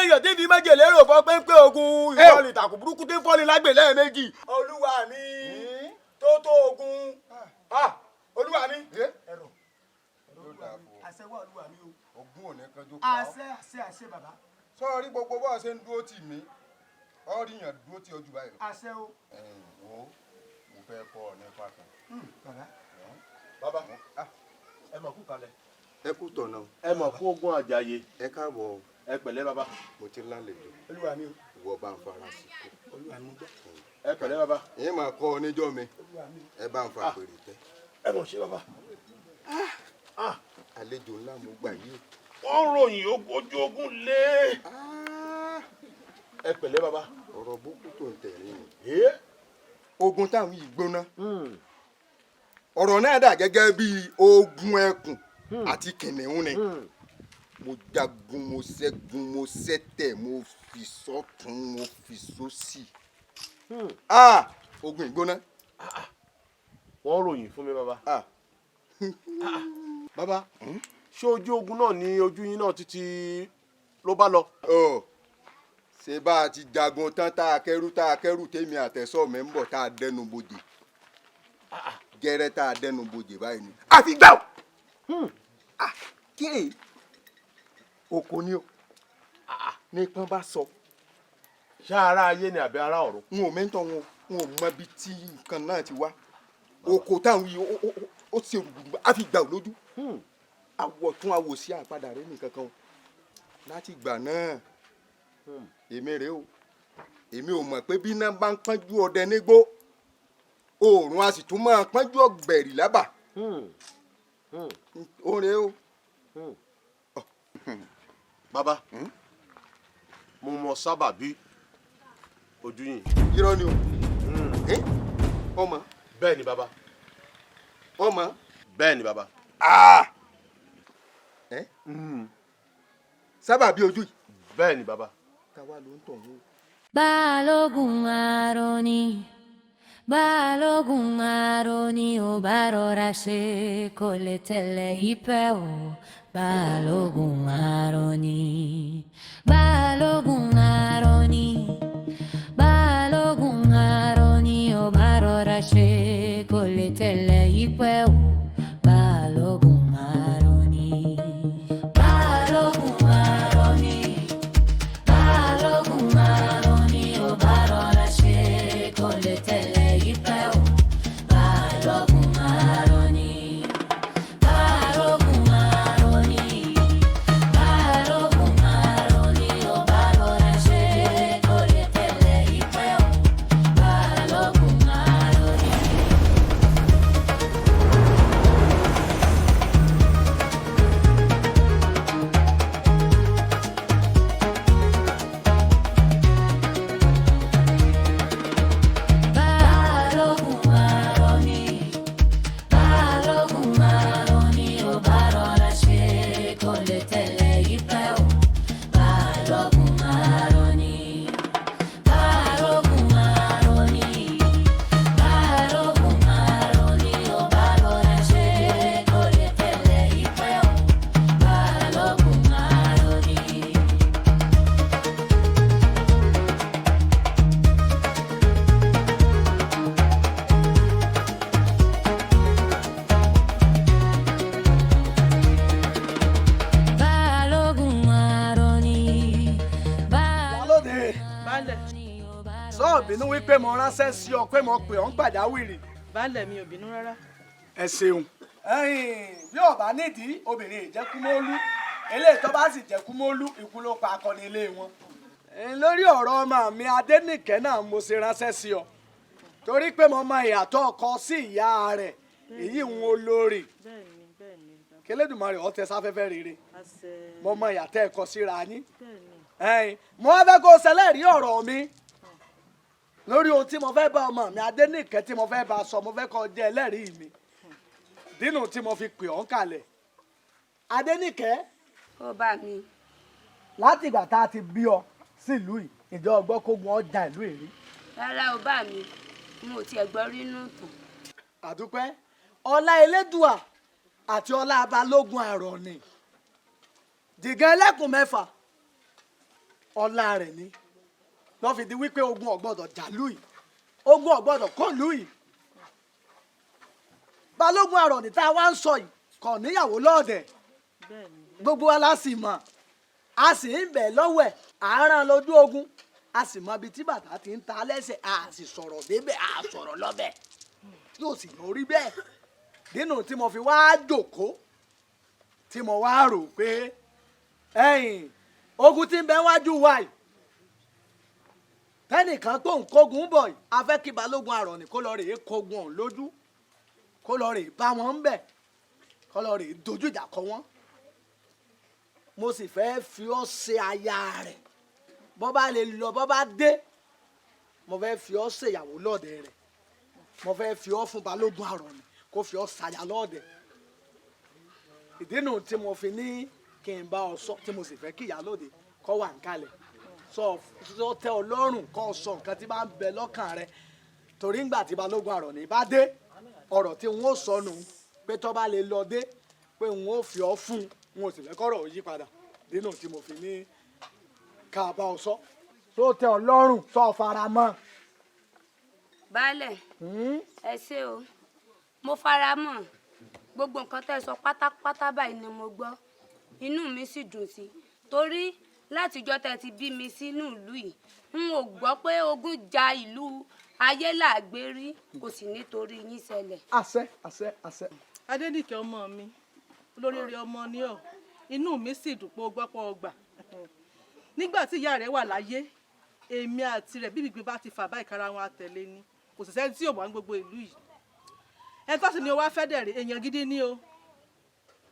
èèyàn tí fi májèlé rò fọ́ pé ogun ìwọlì tàkùn burúkú tí ń fọ́ni lágbè lẹ́ẹ̀mejì. Olúwa mi tó tó ogun, olúwa mi. Ẹ̀rọ àṣẹ wà, olúwa mi o. Ogun ò ní kanjú pa ọ́. Àṣẹ, àṣẹ, àṣẹ, bàbá. Sọ́ọ́rí gbogbo bọ́ọ̀ ṣe ń dúró tì mí, ọ́ rí yàn dúró tì ọjọ́ báyìí lọ. Àṣẹ o. Ẹ̀yin wo, mo fẹ́ kọ́ ọ nípa kan. Bàbá. Bàbá, ẹ mọ̀ kú kalẹ̀. Ẹ kú tọ̀nà. Ẹ mọ̀ kú ogun àjàyè. Ẹ káàbọ̀. Ẹ pẹ̀lẹ́, bàbá. Mo ti lálejò. Olúwa mi o. Ìwọ bá ń fara sí kó. Olúwa mi, gbọ́. Ẹ pẹ̀lẹ́, bàbá. Ìyẹn máa kọ́ ọ níjọ́ mi. Olúwa mi. Ẹ bá ń fa àpèrè tẹ. Ẹ mọ̀ ṣe, bàbá. Àlejò ńlá mo gbà yìí. Wọ́n ròyìn ojú ogun lé. Ẹ pẹ̀lẹ́, bàbá. Ọ̀rọ̀ búkú tó ń tẹ̀lé ni. Ogun táwọn yìí gbóná, ọ̀rọ̀ náà dà gẹ́gẹ́ bí ogun ẹkùn àti kìnìún ni. Mo jagun, mo ṣẹ́gun, mo ṣẹ́tẹ̀, mo fi sọ́tún, mo fi sósì. Ogun ìgbóná. Wọ́n ròyìn fún mi, bàbá. Bàbá, ṣé ojú ogun náà ní ojú yín náà títí ló bá lọ? Ṣé bá a ti jagun tán, tá a kẹ́rù, tá a kẹ́rù, tèmi àtẹ̀sọ́ mi ń bọ̀, tá a dẹnu bodè gẹ́rẹ́, tá a dẹnu bodè báyìí ni. Àfi gbà ó, kí oko ni o ní pọ́n bá sọ. Ṣé ara ayé ni àbí ara ọ̀run? N ò mẹ́ńtọ̀ wọn, n ò mọ ibi tí nǹkan náà ti wá. Oko táwọn yìí ó ṣe rúgbùrú, àfi gbà ó lójú. Awọ tún awò sí àpadà rẹ nìkan kan láti ìgbà náà. Èmi rèé o, èmi ò mọ̀ pé bí iná bá ń pọ́njú ọdẹ nígbó, oòrùn a sì tún máa pọ́njú ọ̀gbẹ̀rì lábà. Ó rèé o. Bàbá, mo mọ sábàbí ojú yìí. Irọ́ ni o, ọmọ. Bẹ́ẹ̀ ni, bàbá. Ọmọ. Bẹ́ẹ̀ ni, bàbá. Sábàbí ojú yìí. Bẹ́ẹ̀ ni, bàbá. Táwa ló ń tọ̀ wọ́n. Balógun Aroni, Balógun Aroni, ò bá rọra ṣe kò lè tẹ̀lé ìpẹ́ o. Balógun Aroni, Balógun Aroni, Balógun Aroni, ò bá rọra ṣe kò lè tẹ̀lé ìpẹ́ o. Balógun Aroni, Balógun Aroni. Balógun Aroni, ò bá rọra ṣe kò lè tẹ̀lé ìpẹ́ o. Balógun Aroni, Balógun Aroni, Balógun Aroni, ò bá rọra ṣe kò lè tẹ̀lé ìpẹ́ o. Balógun Aroni. Balógun Aroni, Balógun Aroni, ò bá rọra ṣe kò lè tẹ̀lé ìpẹ́ o. Balógun Aroni, Balógun Aroni, Balógun Aroni, ò bá rọra ṣe kò lè tẹ̀lé ìpẹ́ o. Balógun Aroni. Balógun Aroni, Lálóde. Baálẹ̀. Sọ bínú wípé mo ránṣẹ́ sí ọ, pé mo pè ọ́ ń pàjáwìrì? Baálẹ̀, mi ò bínú rárá. Ẹ ṣeun. Bí ọba nídìí obìnrin ìjẹkúmólú, eléyìí tó bá sì jẹkúmólú, ikú ló pa akọni ilé wọn. Lórí ọ̀rọ̀ ọmọ mi Adénìkẹ́ náà mo ṣe ránṣẹ́ sí ọ, torí pé mo mọ ìyàtọ̀ ọkọ sí ìyá rẹ̀, èyí ń olórí. Bẹ́ẹ̀ni, bẹ́ẹ̀ni, bàbá. Kélédùmarè ó tẹ́ sáfẹ́fẹ́ rere. Àṣẹ. Mo mọ ìyàtọ̀ ẹ̀kọ́ síra yín. Bẹ́ẹ̀ni. Mo wá fẹ́ kó o ṣẹlẹ́rìí ọ̀rọ̀ mi lórí ohun tí mo fẹ́ bá ọmọ mi Adénìkẹ́ tí mo fẹ́ bá sọ. Mo fẹ́ kó o jẹ́ ẹlẹ́rìí mi dínú tí mo fi pè ọ́ kalẹ̀. Adénìkẹ́. Ó bá mi. Láti ìgbà tá a ti bí ọ sílùú yìí, ìjọ ọgbọ́n kógun ọjà ìlú èrí? Rárá o, bá mi, n ò tiẹ̀ gbọ́ rí inú ìtàn. Àdúpẹ́ ọlá Elédùà àti ọlá Balógun Àrọ̀nì dìgán ẹlẹ́kùn mẹ́fà. Ọlá rẹ̀ ni lọ́ fi di wípé ogun ò gbọ́dọ̀ jàlú yìí, ogun ò gbọ́dọ̀ kọlù yìí. Balógun Àrọ̀ní tá a wá ń sọ yìí kò níyàwó lọ́ọ̀dẹ̀. Gbogbo wa la sì mọ̀, a sì ń bẹ̀ lọ́wẹ̀ àárán lójú ogun, a sì mọ ibi tí bàtà ti ń ta lẹ́sẹ̀, a sì sọ̀rọ̀ débẹ̀, a sọ̀rọ̀ lọ́bẹ̀, yóò sì lọ rí bẹ́ẹ̀. Nínú tí mo fi wá jòkó tí mo wá rò pé ẹ̀yìn ogun tí ń bẹ wájú wa yìí, tẹ́nìkan tó ń kógun bọ̀ yìí, a fẹ́ kí Balógun Àrọ̀ní kó lọ rèé kógun ọ̀hún lójú, kó lọ rèé bá wọn ń bẹ̀, kó lọ rèé dojú ìjà kọ wọ́n. Mo sì fẹ́ fi ọ́ ṣe aya rẹ̀. Bọ́ bá lè lọ, bọ́ bá dé, mo fẹ́ fi ọ́ ṣèyàwó lọ́ọ̀dẹ rẹ̀. Mo fẹ́ fi ọ́ fún Balógun Àrọ̀ní kó fi ọ́ ṣàyà lọ́ọ̀dẹ. Ìdí nu tí mo fi ní kí n bá ọ sọ, tí mo sì fẹ́ kí ìyálóde kó wà ń kalẹ̀, sọ sọ tẹ́ ọ lọ́rùn, kó sọ nǹkan tí bá ń bẹ lọ́kàn rẹ, torí ńgbà tí Balógun Àrọ̀ní bá dé, ọ̀rọ̀ tí n ó sọ nù pé tó bá lè lọ dé, pé n ó fi ọ́ fún un, n ò sì fẹ́ kọ́rọ̀ ó yí padà. Dínú tí mo fi ní ká bá ọ sọ, tó tẹ́ ọ lọ́rùn, tó fara mọ́. Baálẹ̀, ẹ ṣé o, mo fara mọ́ gbogbo nǹkan tẹ́ ẹ sọ pátápátá báyìí ni mo gbọ́, inú mi sì dùn sí i, torí látijọ́ tẹ́ ti bí mi sínú ìlú yìí, n ò gbọ́ pé ogun ja ìlú Ayélàágbé rí, kò sì nítorí yín ṣẹlẹ̀. Àṣẹ, àṣẹ, àṣẹ. Adéníkẹ́ ọmọ mi, olóríire ọmọ ni ọ, inú mi sì dùn pé o gbọ́ pọ̀ ọgbà. Nígbà tí ìyá rẹ̀ wà láyé, èmi àti rẹ̀ bíbí bá ti fà báyìí kára wọn àtẹ̀lé ni, kò sì sẹ́ni tí ò wá ní gbogbo ìlú yìí. Ẹni tó sì ní o wá fẹ́ dẹ̀rẹ̀, èèyàn gidi ni o.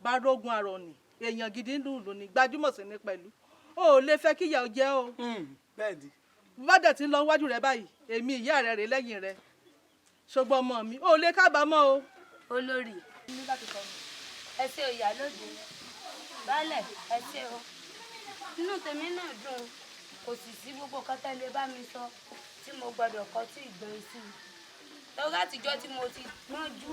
Balógun Àrọ̀ní, èèyàn gidi ń lù ní gbajúmọ̀ sí ni pẹ̀lú. O ò lè fẹ́ kíyà ó jẹ́ o. Bẹ́ẹ̀ ni. Bá dẹ̀ ti ń lọ wájú rẹ báyìí, èmi ìyá rẹ rè lẹ́yìn rẹ, ṣùgbọ́n ọmọ mi ò lè kábàámọ̀ o. Olórí, ẹ ṣé o. Ìyálóde, baálẹ̀, ẹ ṣé o. Inú tèmi náà dùn, kò sì sí gbogbo nǹkan tẹ́ lè bá mi sọ tí mo gbọ́dọ̀ kọ tí ìgbọ́n sí i, torí àtijọ́ tí mo ti gbọ́njú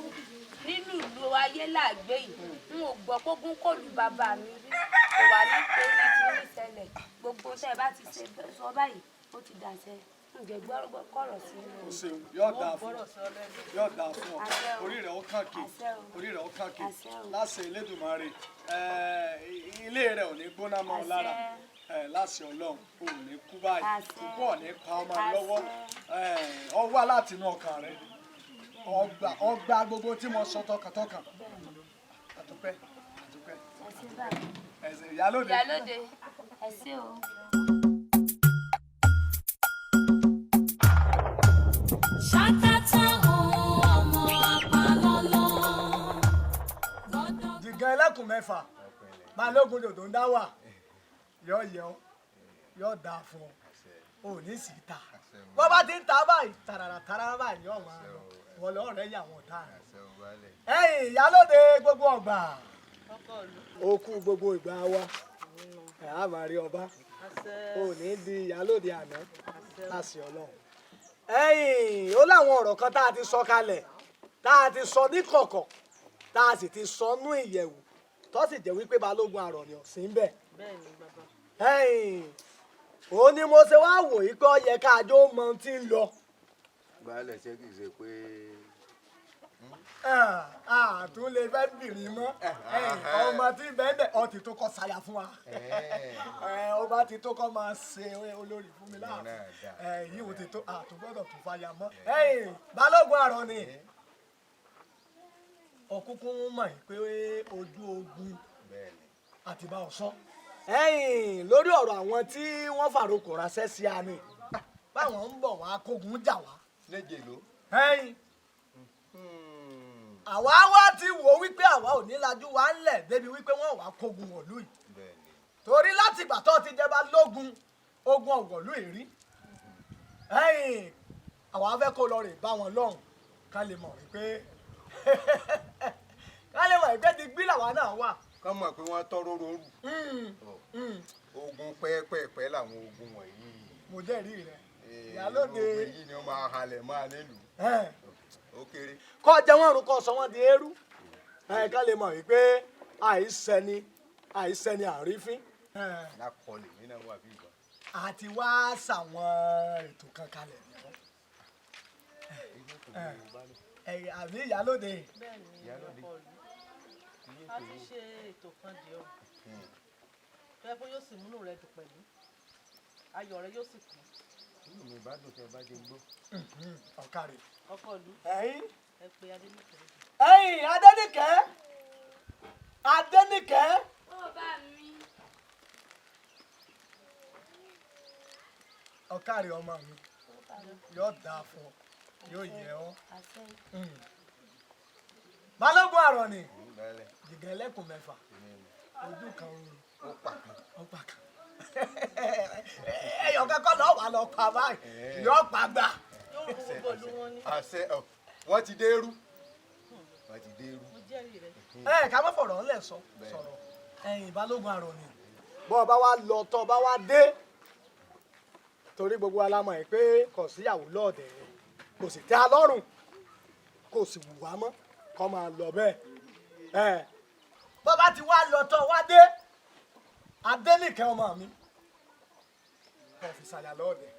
nínú ìlú Ayélàágbé yìí, n ò gbọ́ pógún kò lu bàbá mi rí, kò wá nítorí tí ní ìṣẹ̀lẹ̀. Gbogbo tẹ́ ẹ bá ti ṣe sọ báyìí, ó ti dàṣẹ, ǹjẹ́ gbọ́ kọ̀rọ̀ sí i. O ṣeun, yóò dáa fún ọ, yóò dáa fún ọ, orí rẹ ó kàn kì, orí rẹ ó kàn kì láṣẹ Elédùmarè. Ilé rẹ ò ní gbóná mọ́ ọ lára láṣẹ Ọlọ́run, ò ní kú báyìí, ikú ò ní pa ọmọ lọ́wọ́. Ọ wá láti inú ọkàn rẹ, ọgbà ọgbà gbogbo tí mo sọ tọkàntọkàn. Àdúpẹ́, àdúpẹ́, ẹsẹ ìyálóde. Ìyálóde, ẹ ṣé o. Ṣàkátà o, ọmọ apalọ́lọ́. Jìgàn ẹlẹ́kùn mẹ́fà, Balógun dòdò ń dá wà, yọ yẹ ọ, yọ dáa fún ọ, ò ní sì ta. Bọ́ bá ti ń ta báyìí tàràrà tàràrà báyìí, yọ máa lọ wọ́n lọ́ọ́ rẹ̀ yà wọ́n dáa. Ẹ̀yin ìyálóde gbogbo ọgbà, òkú gbogbo ìgbà wa, ẹ̀ á máa rí ọba, ò ní di ìyálóde àná láṣẹ Ọlọ́run. Ẹ̀yin ó láwọn ọ̀rọ̀ kan tá a ti sọ kalẹ̀, tá a ti sọ níkọ̀kọ̀, tá a sì ti sọ nú ìyẹ̀wù, tó sì jẹ́ wípé Balógun Àrọ̀ní ò sí ń bẹ̀. Ẹ̀yin ó ní mo ṣe wá wò yí pé ó yẹ ká jọ mọ ohun tí ń lọ. Baálẹ̀, ṣé kìí ṣe pé. Àtún lè fẹ́ bìnrin mọ́ ọmọ tí bẹ́ẹ̀ ọ ti tó kọ́ ṣàyà fún wa, ọba ti tó kọ́ máa ṣe olórí fún mi láàfin, yìí ò ti tó, àtún gbọ́dọ̀ tó fàyà mọ́. Balógun Àrọ̀ní, ọ̀kúnkún mọ̀ pé ojú ogun àti bá ọ sọ. Lórí ọ̀rọ̀ àwọn tí wọ́n fàrokò ránṣẹ́ sí a ni báwọn ń bọ̀ wá kógun jà wá. Léje ló. Àwa wá ti wò wípé àwa ò ní lajú wa ńlẹ̀ débi wípé wọ́n wá kógun wọ̀lú yìí, torí láti ìgbà tó ti jẹ́ Balógun, ogun ọ̀wọ̀lú yìí rí. Àwa fẹ́ kó lọ rè bá wọn lọ́hùn, ká lè mọ̀ wípé ká lè mọ̀ wípé ti gbí làwa náà wà. Kọ́ mọ̀ pé wọ́n tọ́rọ́ rorù. Ogun pẹ́ẹ́pẹ́ẹ́pẹ́ làwọn ogun wọ̀nyí. Mo jẹ́rìí rẹ̀, ìyálóde. Ogun yìí ni wọ́n máa halẹ̀ máa nílùú. Ó kéré. Kọ́ jẹ́ wọ́n rún, kọ́ sọ wọ́n di eérú, ká lè mọ̀ wípé àìsẹ́ni àìsẹ́ni àrífín. Lákọlẹ̀ mi náà wà bí ìbọn. Àti wá ṣàwọn ètò kan kalẹ̀ nìkan. Ẹ àbí ìyálóde. Bẹ́ẹ̀ ni, ọkọ ìlú, a ti ṣe ètò kan dì ọ́ fẹ́ pé yóò sì múnú rẹ dùn pẹ̀lú ayọ̀ rẹ yóò sì kún. Inú mi bá dùn tẹ́ bá jẹ́ gbọ́. Ọ̀kàrẹ̀. Ọkọ ìlú, Ẹ̀yin. ẹ pe Adéníkẹ́. Ẹ̀yin Adéníkẹ́, Adéníkẹ́. Ó bá mi. Ọ̀kàrẹ̀ ọmọ mi, yóò dáa fún ọ, yóò yẹ ọ. Àṣẹ. Balógun àrọ̀ ni Baálẹ̀. Jìgá ẹlẹ́kùn mẹ́fà, ojú kan oorun Ó pa kan. Ó pa kan, ẹyọ kẹ́kọ̀ọ́ lọ́ọ́ wà lọ́ọ́ pa báyìí, yóò pa gbà. Yóò rú gbogbo ìlú wọn ní. Àṣẹ ọ, wọ́n ti dé rú, wọ́n ti dé rú. Mo jẹ́rìí rẹ. Ẹ ká má fọ̀rọ̀ ńlẹ̀ sọ sọ̀rọ̀. Ẹ̀yin balógun àrọ̀ ni, bọ́ ọ bá wá lọ tọ́ ọ bá wá dé, torí gbogbo alámọ̀ ẹ̀ pé kò síyàwó lọ́ọ̀dẹ̀ rẹ̀, kò sì tẹ́ a lọ́rùn, kò sì wù wá mọ́ kọ́ máa lọ bẹ́ẹ̀. Ẹ̀ bọ́ bá ti wá lọ tọ́ wá dé, Adénìkẹ́ ọmọ mi kò fi ṣàyà lọ́ọ̀dẹ̀.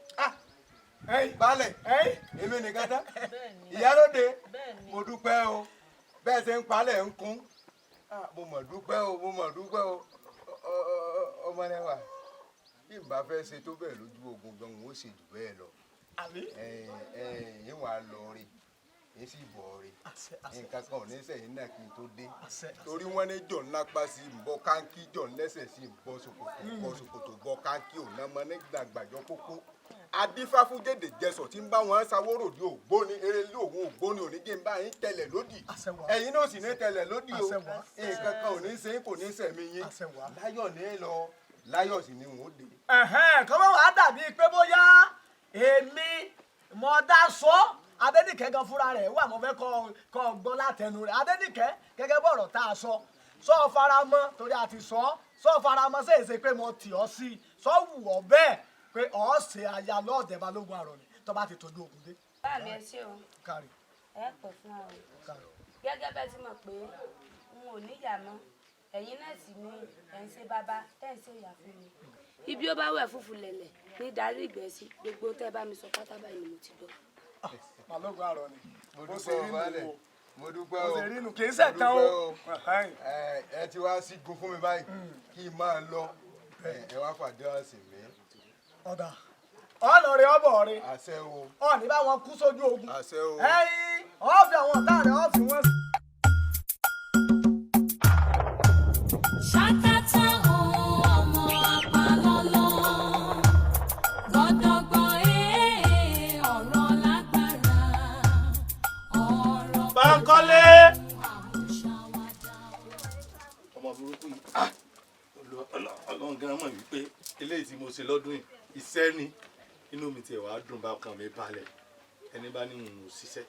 Ẹ̀yin. Baálẹ̀. Ẹ̀yin. Èmi nìkan tán. Bẹ́ẹ̀ ni. Ìyálóde. Bẹ́ẹ̀ ni. Mo dúpẹ́ o, bẹ́ẹ̀ ṣe ń palẹ̀ ń kún. Ah, mo mọ̀ dúpẹ́ o, mo mọ̀ dúpẹ́ o. Ọmọ rẹwà, bí n bá fẹ́ ṣe tó bẹ́ẹ̀ lójú ogun gan, n ó ṣe jù bẹ́ẹ̀ lọ. Àbí. Ẹ̀ẹ́n wà á lọ rí, n sì bọ̀ rí, nǹkan kan ò ní sẹ́yìn náà kí n tó dé, torí wọ́n ní jọ̀ ńlá pa sí ń bọ́ káńkì, jọ̀ ńlẹ́sẹ̀ sí ń bọ́ ṣòkòtò, bọ́ ṣòkòtò, bọ́ káńkì ò ná mọ ní gbàgbàjọ kókó. Adífáfúgèdè jẹsọ̀ tí ń bá wọn ṣàwórò di ògbóni erelé òun ògbóni oníjẹ́ ń bá yín tẹ̀lẹ̀ lódì, ẹ̀yin náà sì ní tẹ̀lẹ̀ lódì o. Nǹkan kan ò ní ṣe kò ní sẹ̀mí yín. Láyọ̀ ní lọ, láyọ̀ sì ni wọ́n dé. Ẹ̀hẹ́n, kọ́ mọ́ wàá dàbí pé bóyá èmi mo dá sọ. Adénìkẹ́ gan fúnra rẹ̀ wà, mo fẹ́ kọ́ gbọ́ látẹnu rẹ̀. Adénìkẹ́, gẹ́gẹ́ bọ̀rọ̀ tá a sọ, sọ faramọ́, torí a ti sọ, sọ faramọ́ ṣe é ṣe pé mo tì ọ́ sí i, sọ wù ọ́ bẹ́ẹ̀ pé ọ́ ṣe aya lọ́ọ̀dẹ̀ balógun àrọ̀ ni tó bá ti tójú ogun dé. Bá mi, ẹ ṣé o. Kárí. Ẹ pẹ̀ fún wa o. Kárí. Gẹ́gẹ́ bẹ́ẹ̀ ti mọ̀ pé n ò níyà mọ́, ẹ̀yin náà sì ni ẹ̀ ń ṣe bàbá tẹ́ ń ṣe ìyá fún mi. Ibi ó bá wẹ̀ fúfú lẹ̀lẹ̀ ní darí ìgbẹ́ sí. Gbogbo tẹ́ bá mi sọ pátá báyìí ni mo ti gbọ́. Balógun àrọ̀ ni. Mo Bó ṣe dúpẹ́ rí o, nù baálẹ̀. o. Mo dúpẹ́ Bó o. ṣe rí nù, kì í ṣẹ̀tàn Mo o. dúpẹ́ o. Ẹ ti wá sígun fún mi báyìí kí n máa lọ, ẹ wá fàdé ọ̀sìn mi. Ọ̀dà ọ̀nà rẹ̀ ọ̀bọ̀ rẹ̀. Àṣẹ o. Ọ̀ní bá wọn kú sójú ogun. Àṣẹ o. Ẹ̀yin ọ̀fi àwọn ọ̀tá rẹ̀ ọ̀fi wọn. Ṣàkátà o, ọmọ apalọ́lọ́, gọdọgbọ ee, ọ̀rọ̀ lágbára, ọ̀rọ̀ Bánkọ́lé. Ọmọ burúkú yìí, ah, Ọlọ́run gan mọ̀ wípé eléyìí tí mo ṣe lọ́dún yìí, iṣẹ́ ni. Inú mi tiẹ̀ wàá dùn, bá ọkàn mi balẹ̀. Ẹni bá ní òun ò ṣiṣẹ́,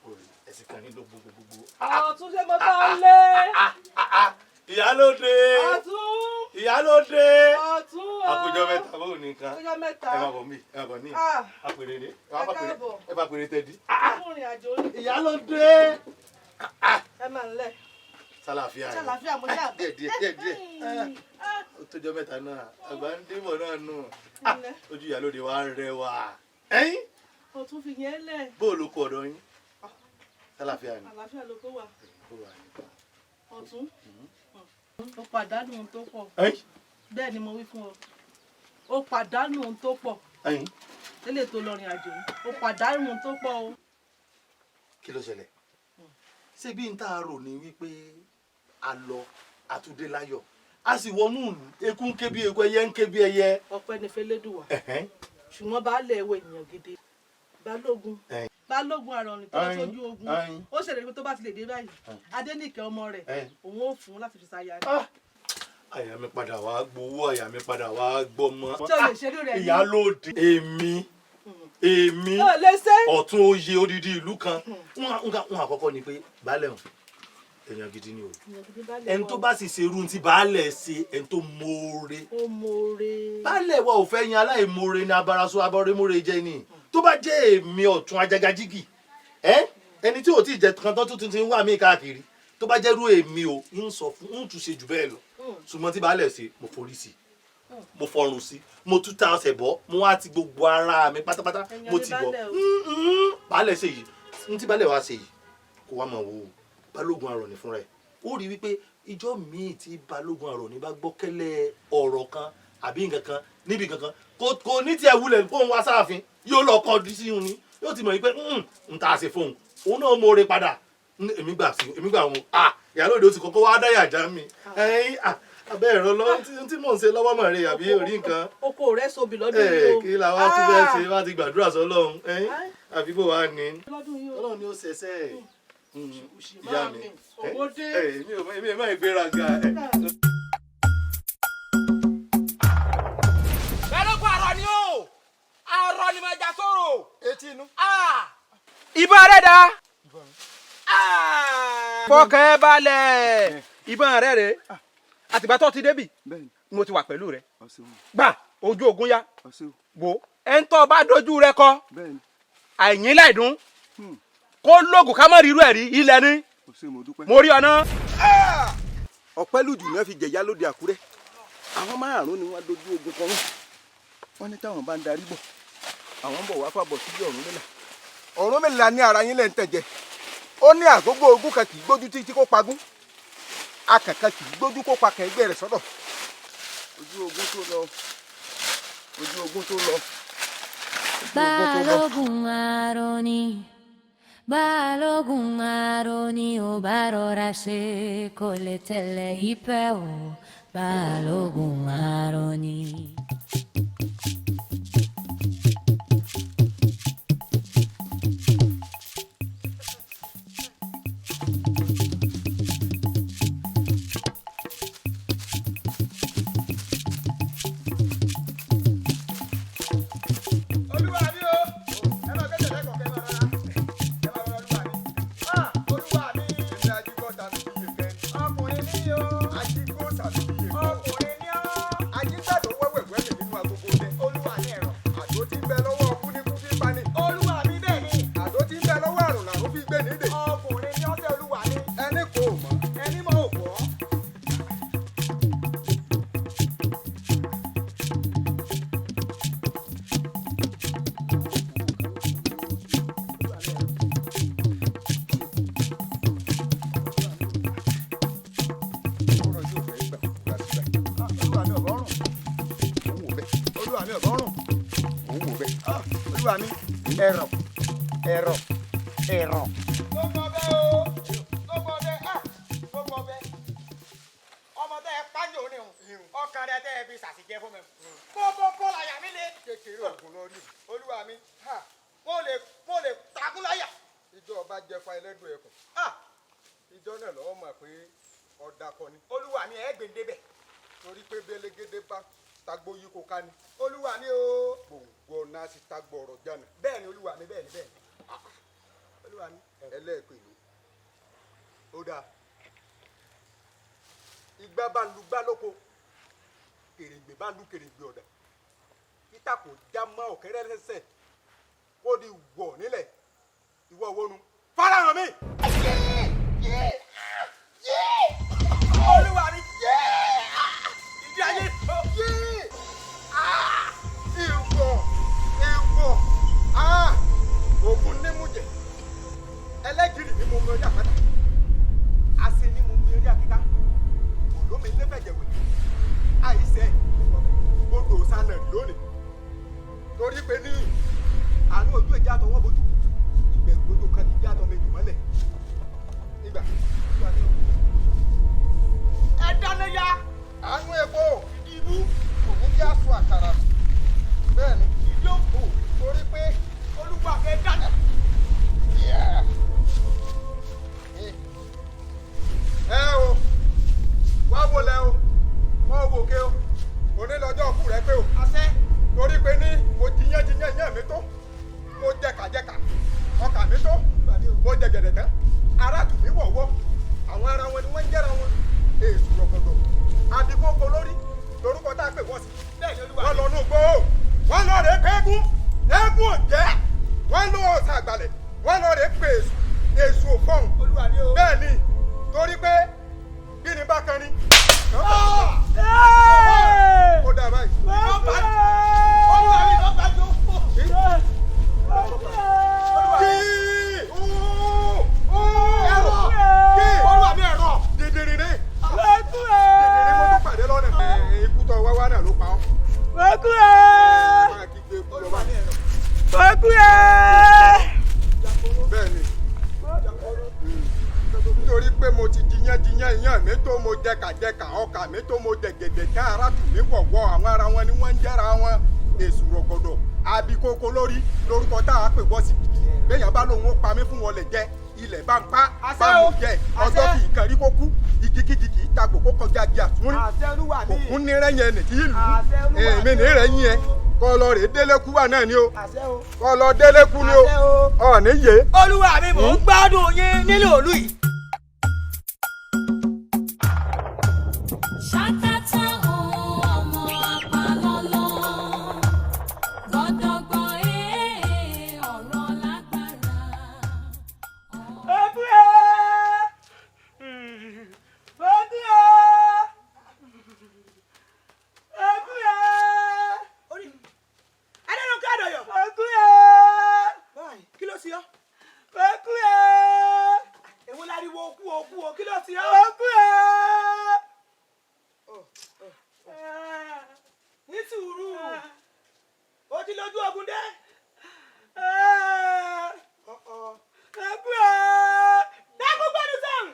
ẹ̀sìn kan ní ló gbogbo gbogbo. Ọ̀tún, ṣé mo bá ń lé? Ìyálóde. Ọ̀tún. Ìyálóde. Ọ̀tún o. Àkójọ mẹ́ta, bó ní nǹkan? Àkójọ mẹ́ta. Ẹ máa bọ̀ mí, ẹ máa bọ̀ ní. Ah. Àpèrè Ẹ káàbọ̀. ẹ bá pèrè tẹ́dí. Fún ìrìn àjò yìí. Ìyálóde. Ẹ máa ń lẹ̀. Sálàáfíà ni? Ṣàlàáfíà mo ṣáà. Díẹ̀ díẹ̀ díẹ̀ díẹ̀, ó tójọ́ mẹ́ta náà, àgbà ń dìbò náà nù. Ǹlẹ́. Ojú ìyálóde wa ń rẹwà. Ẹ̀yin. Ọ̀tún, fi yẹn lẹ̀. Bó o ló kó ọ̀dọ̀ yín, sálàáfíà ni? Àlàáfíà ló kó wà. Bó wà ní. Ọ̀tún. Ó pàdánù ohun tó pọ̀. Ẹ̀yin. Bẹ́ẹ̀ ni mo wí fún ọ. Ó pàdánù ohun tó pọ̀. Ẹ̀yin. Lélẹ̀ tó lọ rìn àjò yìí. Ó pàdánù ohun tó pọ̀ o. Kí ló ṣẹlẹ̀? Ṣé bí n tá a rò ní wípé a lọ àtúndé láyọ̀, a sì wọnú ìlú, eku ń ké bí eku, ẹyẹ ń ké bí ẹyẹ. Ọpẹ́ ni fẹ́lẹ́dùwà. Ṣùgbọ́n baálé ẹ̀wọ̀ ènìyàn gidi. Balógun. Balógun àrọ̀rìn tó lọ sójú ogun. Ó ṣèlérí pé tó bá ti lè dé báyìí, Adéníkẹ́ ọmọ rẹ̀, òun ó fún un láti fi ṣaya ni. Àyà mi padà wá gbowó, àyà mi padà wá gbọmọ. Ṣé o lè ṣerú rẹ̀ ní? Ìyálóde, èmi Ó lè ṣe. ọ̀tún oyè odidi ìlú kan. Wọn àkọ́kọ́ ni pé baálẹ̀ hàn èèyàn gidi ni o. Ènìyàn gidi baálé Ẹni wa tó o. bá sì ṣerú ti baálẹ̀ ṣe, ẹni tó mọ̀ọ́re. Ó mọ̀ọ́re. Baálẹ̀ wa ò fẹ́ yan aláìmoore ní abaraso abọ́rẹ́mọ́re jẹ́ ni. Tó bá jẹ́ èmi ọ̀tún ajagajigi ẹ, ẹni tí ò tí ì jẹ kan tán tuntun ti ń wà mí káàkiri, tó bá jẹ́rú èmi o, ń sọ fún ń tún ṣe jù bẹ́ẹ̀ lọ. Ṣùgbọ́n tí baálẹ̀ ṣe, mo forí sí i. Mo fọrùn sí, mo tún ta ọsẹ̀ bọ́, mo wá ti gbogbo ara mi pátápátá, mo ti bọ̀. Baálẹ̀ ṣe yìí, n tí baálẹ̀ wá ṣe yìí, kó wá máa wò ó. Balógun Arọ̀ní fúnra ẹ̀, ó rí wípé ìjọ míì tí Balógun Arọ̀ní bá gbọ́kẹ́lẹ́ ọ̀rọ̀ kan àbí nǹkan kan níbi kankan, kò ní tiẹ̀ wulẹ̀ kó ń wá sáàfin, yóò lọ kọ́ sí un ni, yóò ti mọ̀ wípé n ta ṣe fóun, òun náà mọ̀ọ́re padà. Èmi gbà sí, èmi gbà wọn. Ah, ìyálóde, ó ti kọ́kọ́ wá dáyà já mi. Ẹ̀yin abẹ́ ẹ̀rọ lọ tí mò ń ṣe lọ́wọ́ mọ̀ rẹ àbí orí nǹkan. Oko rẹ sobi lọ́dún yìí o. Kí la wá tún fẹ́ ṣe? Wá ti gbàdúrà sọ́lọ́run àbí bó wá ní. Ọlọ́run ni ó ṣẹṣẹ́ ìyá mi. Owó dé. Èmi ò mọ ìgbéraga. Balógun àrọ̀ ni o, àrọ̀ ni mo jà sóró. Etí inú. Ìbọn rẹ da. Fọkàn ẹ balẹ̀, ìbọn rẹ rèé. Àtìgbà tó ti débì mo ti wà pẹ̀lú rẹ. Gbà ojú ogun yá wo ẹ̀ ń tọ́ bá dojú rẹ kọ àìyín láìdún kó lóògùn ká má rí irú ẹ̀ rí ilẹ̀ ni mo rí ọ náà. Ọ̀pẹ́lùjù náà fi jẹ̀yà lóde Àkúrẹ́. Àwọn márùn-ún ni wọ́n dojú ogun kọ wọ́n. Wọ́n ní táwọn bá ń darí bọ̀, àwọn ń bọ̀ wá fàbọ̀ síbi Ọ̀rúnmìlà. Ọ̀rúnmìlà ní ara yín lẹ́ ń tẹ̀jẹ̀. Ó ní àgógó ogún kan kì í gbójú títí kó pagún, akànkan kì í gbójú kó pa kẹ̀gbẹ́ rẹ̀ sọ́dọ̀. Ojú ogun tó lọ, ojú ogun tó lọ. Balógun Arọ̀ní, Balógun Arọ̀ní, ò bá rọra ṣe kò lè tẹ̀lé ìpẹ́ o, Balógun Arọ̀ní. Olúwa mi o, ẹ máa gbẹ́sẹ̀ lẹ́kọ̀ọ́ kẹ́, ẹ máa rọra, ẹ máa rọra, olúwa mi. Ah, olúwa mi. Èmi ajígbọ́ tàbí iye kẹ́. Ọkùnrin ní o. Ajígbó tàbí iye kọ́. Ọkùnrin ní ọ́. Ajígbàdo wẹ́wẹ̀wẹ́ mi nínú agogo dẹ. Olúwa mi, ẹ̀rọ. Àdó tí ń bẹ lọ́wọ́ ọkú ní kú fífa ni. Olúwa mi, bẹ́ẹ̀ ni. Àdó tí ń bẹ lọ́wọ́ àrùn làrún fi gbé nídè. Ọkùnrin ní ọ́sẹ̀, olúwa mi. Ẹni kò mọ̀. Ẹni mọ̀ ò gbọ́. Ọ̀rọ̀ yóò fẹ́ gbà kúra síbẹ̀. Olúwa mi, ọ̀bọ̀rùn. Òun wò bẹ́ẹ̀. Olúwa mi, ọ̀bọ̀rùn. Òun wò bẹ́ẹ̀. Olúwa mi, ẹ̀rọ, ẹ̀rọ, ẹ̀rọ. Gbogbo ọbẹ̀ o, gbogbo ọbẹ̀, ah, gbogbo ọbẹ̀. Ọmọ tẹ ẹ pàjọ ní o, ọkàn rẹ tẹ ẹ fi ṣàṣìjẹ fún mi. Kókó kó láyà mi le. Kékeré ògùn lọ rí. Olúwa mi, ha, mo lè takún láyà. Ìjọ ọba jẹfa ẹlẹ́dùn ẹkùn. Ah, Ìjọ náà lọ́wọ́ mọ̀ pé ọ̀dà kọ ni. Olúwa mi, ẹ gbèǹde bẹ̀. Torí pé bélégédé bá tagbó yí kó ká ni. Olúwa mi o. Gbòǹgbò náà sì tagbó ọ̀rọ̀ jáde. Bẹ́ẹ̀ ni olúwa mi, bẹ́ẹ̀ ni, bẹ́ẹ̀ ni. Olúwa mi. Ẹlẹ́ẹ̀kọ́ ìlú. Ó dáa. Igbá bá lu gbá lóko, kèrègbè bá lu kèrègbè ọ̀dà, ìtàkùn já mọ́ ọ̀kẹ́rẹ́ lẹ́sẹ̀ kó di wọ̀ nílẹ̀. Ìwọ wọnú farahàn mi. Olúwa mi, ìdí ayé. Ìwọ, ìwọ, ògùn nímújẹ ẹlẹ́gìrì ni mo mú orí àpáta, àṣẹ ni mo mú orí àkíká, olómi nífẹ̀jẹ̀wẹ̀ àìsẹ̀ odò sanà lónìí, torí pé ní àánú ojú ìjà àtọwọ́ bojú ìbẹ̀rù lójú kan ti já àtọ́ méjì mọ́lẹ̀ ìgbà. Ẹ dáná ya. Àánú epo ìdí ibú kò ní kí á sọ àkàrà nù bẹ́ẹ̀ ni Ìdí òfò. torí pé Olúwa mi, ẹ dáná. Yeah. Ẹ o, wá wò lẹ o, wọ́n wò ké o, òní lọ́jọ́ òkú rẹ pé o. Àṣẹ. Torí pé ní mo jiyán jiyán yán mi tó, mo jẹkàjẹkà ọkà mi tó, mo jẹ gẹ̀dẹ̀ tán, ara tù mí wọ̀wọ́, àwọn ara wọn ni wọ́n ń jẹ́ra wọn, èsù rọ̀gọ̀dọ̀ àbíkókò lórí lórúkọ tá a pè wọ́n sí. Bẹ́ẹ̀ ni olúwa Wọ́n mi. lọ nù gbó, wọ́n lọ rè pé eégún, eégún ò jẹ́, wọ́n lọ ọ̀sà àgbàlẹ̀, wọ́n lọ rè pé èsù, èsù ò fọ̀hún. Olúwa mi o. Bẹ́ẹ̀ ni, torí pé bí ni bá kan ni. Ó dà báyìí. Mo kú ẹ́. Mo kú ẹ́. Bẹ́ẹ̀ni, nítorí pé mo ti jiyàn jiyàn, iyán mi tó, mo jẹkàjẹkà, ọkà mi tó, mo jẹ gẹ̀gẹ̀ tá ara tù mí wọ̀wọ́. Àwọn ara wọn ni wọ́n ń jẹ́ra wọn. Èṣù rọ̀gọ̀dọ̀ abikoko lórí lórúkọ tá a pè wọ́ sí gidi. Bẹ́ẹ̀yàn bá lóun ó pa mí fún wọn lè jẹ ilẹ̀ bá ń pa bá mo jẹ ọjọ́ kì í kàn rí kó kú, igi kígi kì í tagbò kó kọjá di àtúnrí. Òkun ní rẹ́yìn ẹnì tí ìlú èmi ní rẹ́yìn ẹ kọ́ lọ rè délé kú wà náà ni o, kọ́ lọ délé kú ni o, ọ̀ ní yé. Olúwa mi, mò ń gbádùn yín nílò òlú yìí. Ṣàkátà o, ọmọ apalọ́lọ́, gọdọgbọ ee, ọ̀rọ̀ lágbára. Mo kú ẹ́. Mo kú ẹ́. Mo kú ẹ́. Adérónkẹ́ Àdọ̀yọ̀. Mo kú ẹ́. Kí ló ṣe ọ́? Mo kú ẹ́. Èwo láriwo okú okú o, kí ló ṣe ọ́? Mo kú ẹ́. Ní sùúrù, ó ti lójú ogun dé. Mo kú ẹ́. Dákú gbẹ́nu sẹ́hùn.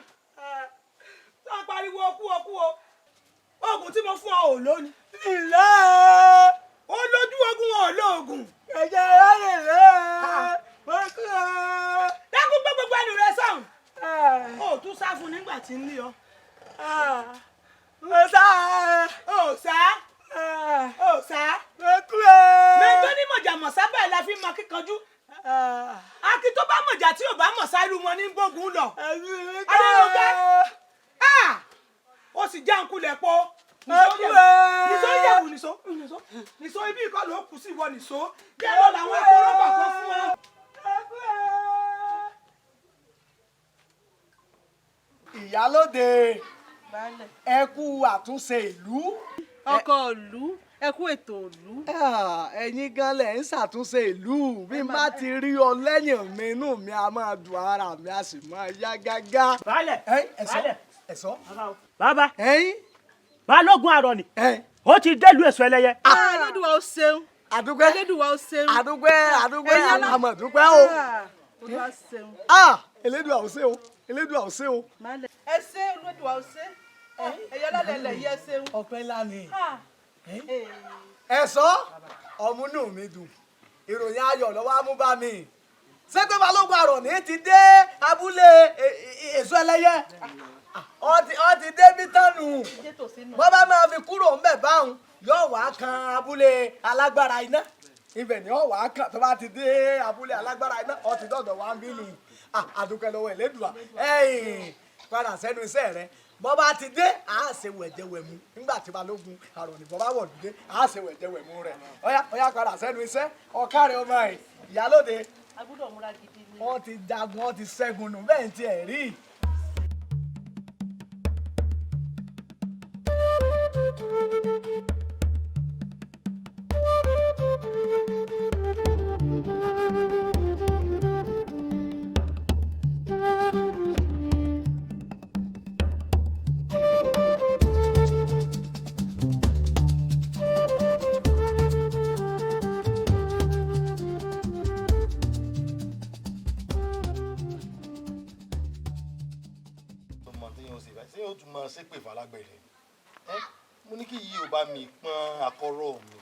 Tó ń pariwo okú okú o. Oògùn tí mo fún ọ ò lónìí. Ìlà. Ó lójú ogun, ò lóògùn. Ẹ̀jẹ̀ rẹ̀ lè. Mo kú ẹ́. Dákú gbé gbogbo ẹnu rẹ sẹ́hùn. O ò tún sá fún nígbà tí ń lé ọ. Mo sá. O ò sá. O ò sá. Mo kú ẹ́. Mẹ́gbẹ́ ní mọ̀jà mọ̀ sábà la fi mọ kíkanjú. Akin tó bá mọ̀jà tí ò bá mọ̀ sáré wọn ní gbógun lọ. Adérónkẹ́. Ó sì já nkulẹ̀ po. Nìṣó yẹ̀wù, nìṣó nìṣó nìṣó, ibi ìkọ́ ló kù sí ìwọ nìṣó. Jẹ́ lọ làwọn akóró kọ̀ọ̀kan fún ọ. Ìyálóde, ẹ kú àtúnṣe ìlú. Ọkọ ìlú, ẹ kú ètò ìlú. Ẹ̀yin gan lẹ̀ ń ṣàtúnṣe ìlú. Bí n bá ti rí ọ lẹ́yìn mi, inú mi a máa dùn, ara mi a sì máa yá gágá. Baálẹ̀. Ẹ̀sọ́. Baálẹ̀. Ẹ̀sọ́. Bàbá. Ẹ̀yin. Balógun Àrọ̀nì. Ó ti délùú Èso Ẹlẹ́yẹ. Elédùwà ó ṣeun. Àdúpẹ́. Elédùwà ó ṣeun. Àdúpẹ́, àdúpẹ́, Ẹ̀yin alá- àmọ̀dúpẹ́ o. Olúwa ṣeun. Elédùà ó ṣe o, Elédùà ó ṣe o. Ẹ ṣé, Olúwa ó ṣe. Ẹ̀yin alálẹ̀ ilẹ̀ yìí, ẹ ṣeun. Ọpẹ́ ńlá ni. Ẹ̀sọ́, ọmúnú mi dùn, ìròyìn ayọ̀ lọ́wọ́ á mú bá mi. Ṣé pé Balógun Àrọ̀ní ti dé abúlé Èso Ẹlẹ́yẹ? Ó ti dé bí tánu. Wọ́n bá máa fi kúrò ńbẹ̀ báwọn, yóò wá kan abúlé alágbára iná. Ibẹ̀ ni ó wá kàn. Tó bá ti dé abúlé alágbára iná, ó ti dọ̀dọ̀ wá ń bínú. Àdúpẹ́ lọ́wọ́ Ẹlẹ́dùà. Ẹ̀yìn padà sẹ́nu iṣẹ́ rẹ. Bọ́ bá ti dé, à á ṣe wẹ̀jẹwẹ̀mu. Nígbà tí Balógun Àrọ̀ní bọ́ bá wọ̀lú dé, à á ṣe wẹ̀jẹwẹ̀mu rẹ̀. Ọ̀yá ọ̀yá, padà sẹ́nu iṣẹ́. Ọ̀kárẹ̀ ọmọ ẹ̀, ìyálóde. A gbọ́dọ̀ múra gidi ni. Wọ́n ti jagun, wọ́n ti ṣẹ́gun nù bẹ́ẹ̀ ń tiẹ̀ rí. Ọmọ tí yóò ṣe báyìí, ṣé yóò tún máa ṣépè falágbẹ̀rẹ̀ ẹ? Mo ní kí yìí ò bá mi pọ́n àkọ́rọ́ mi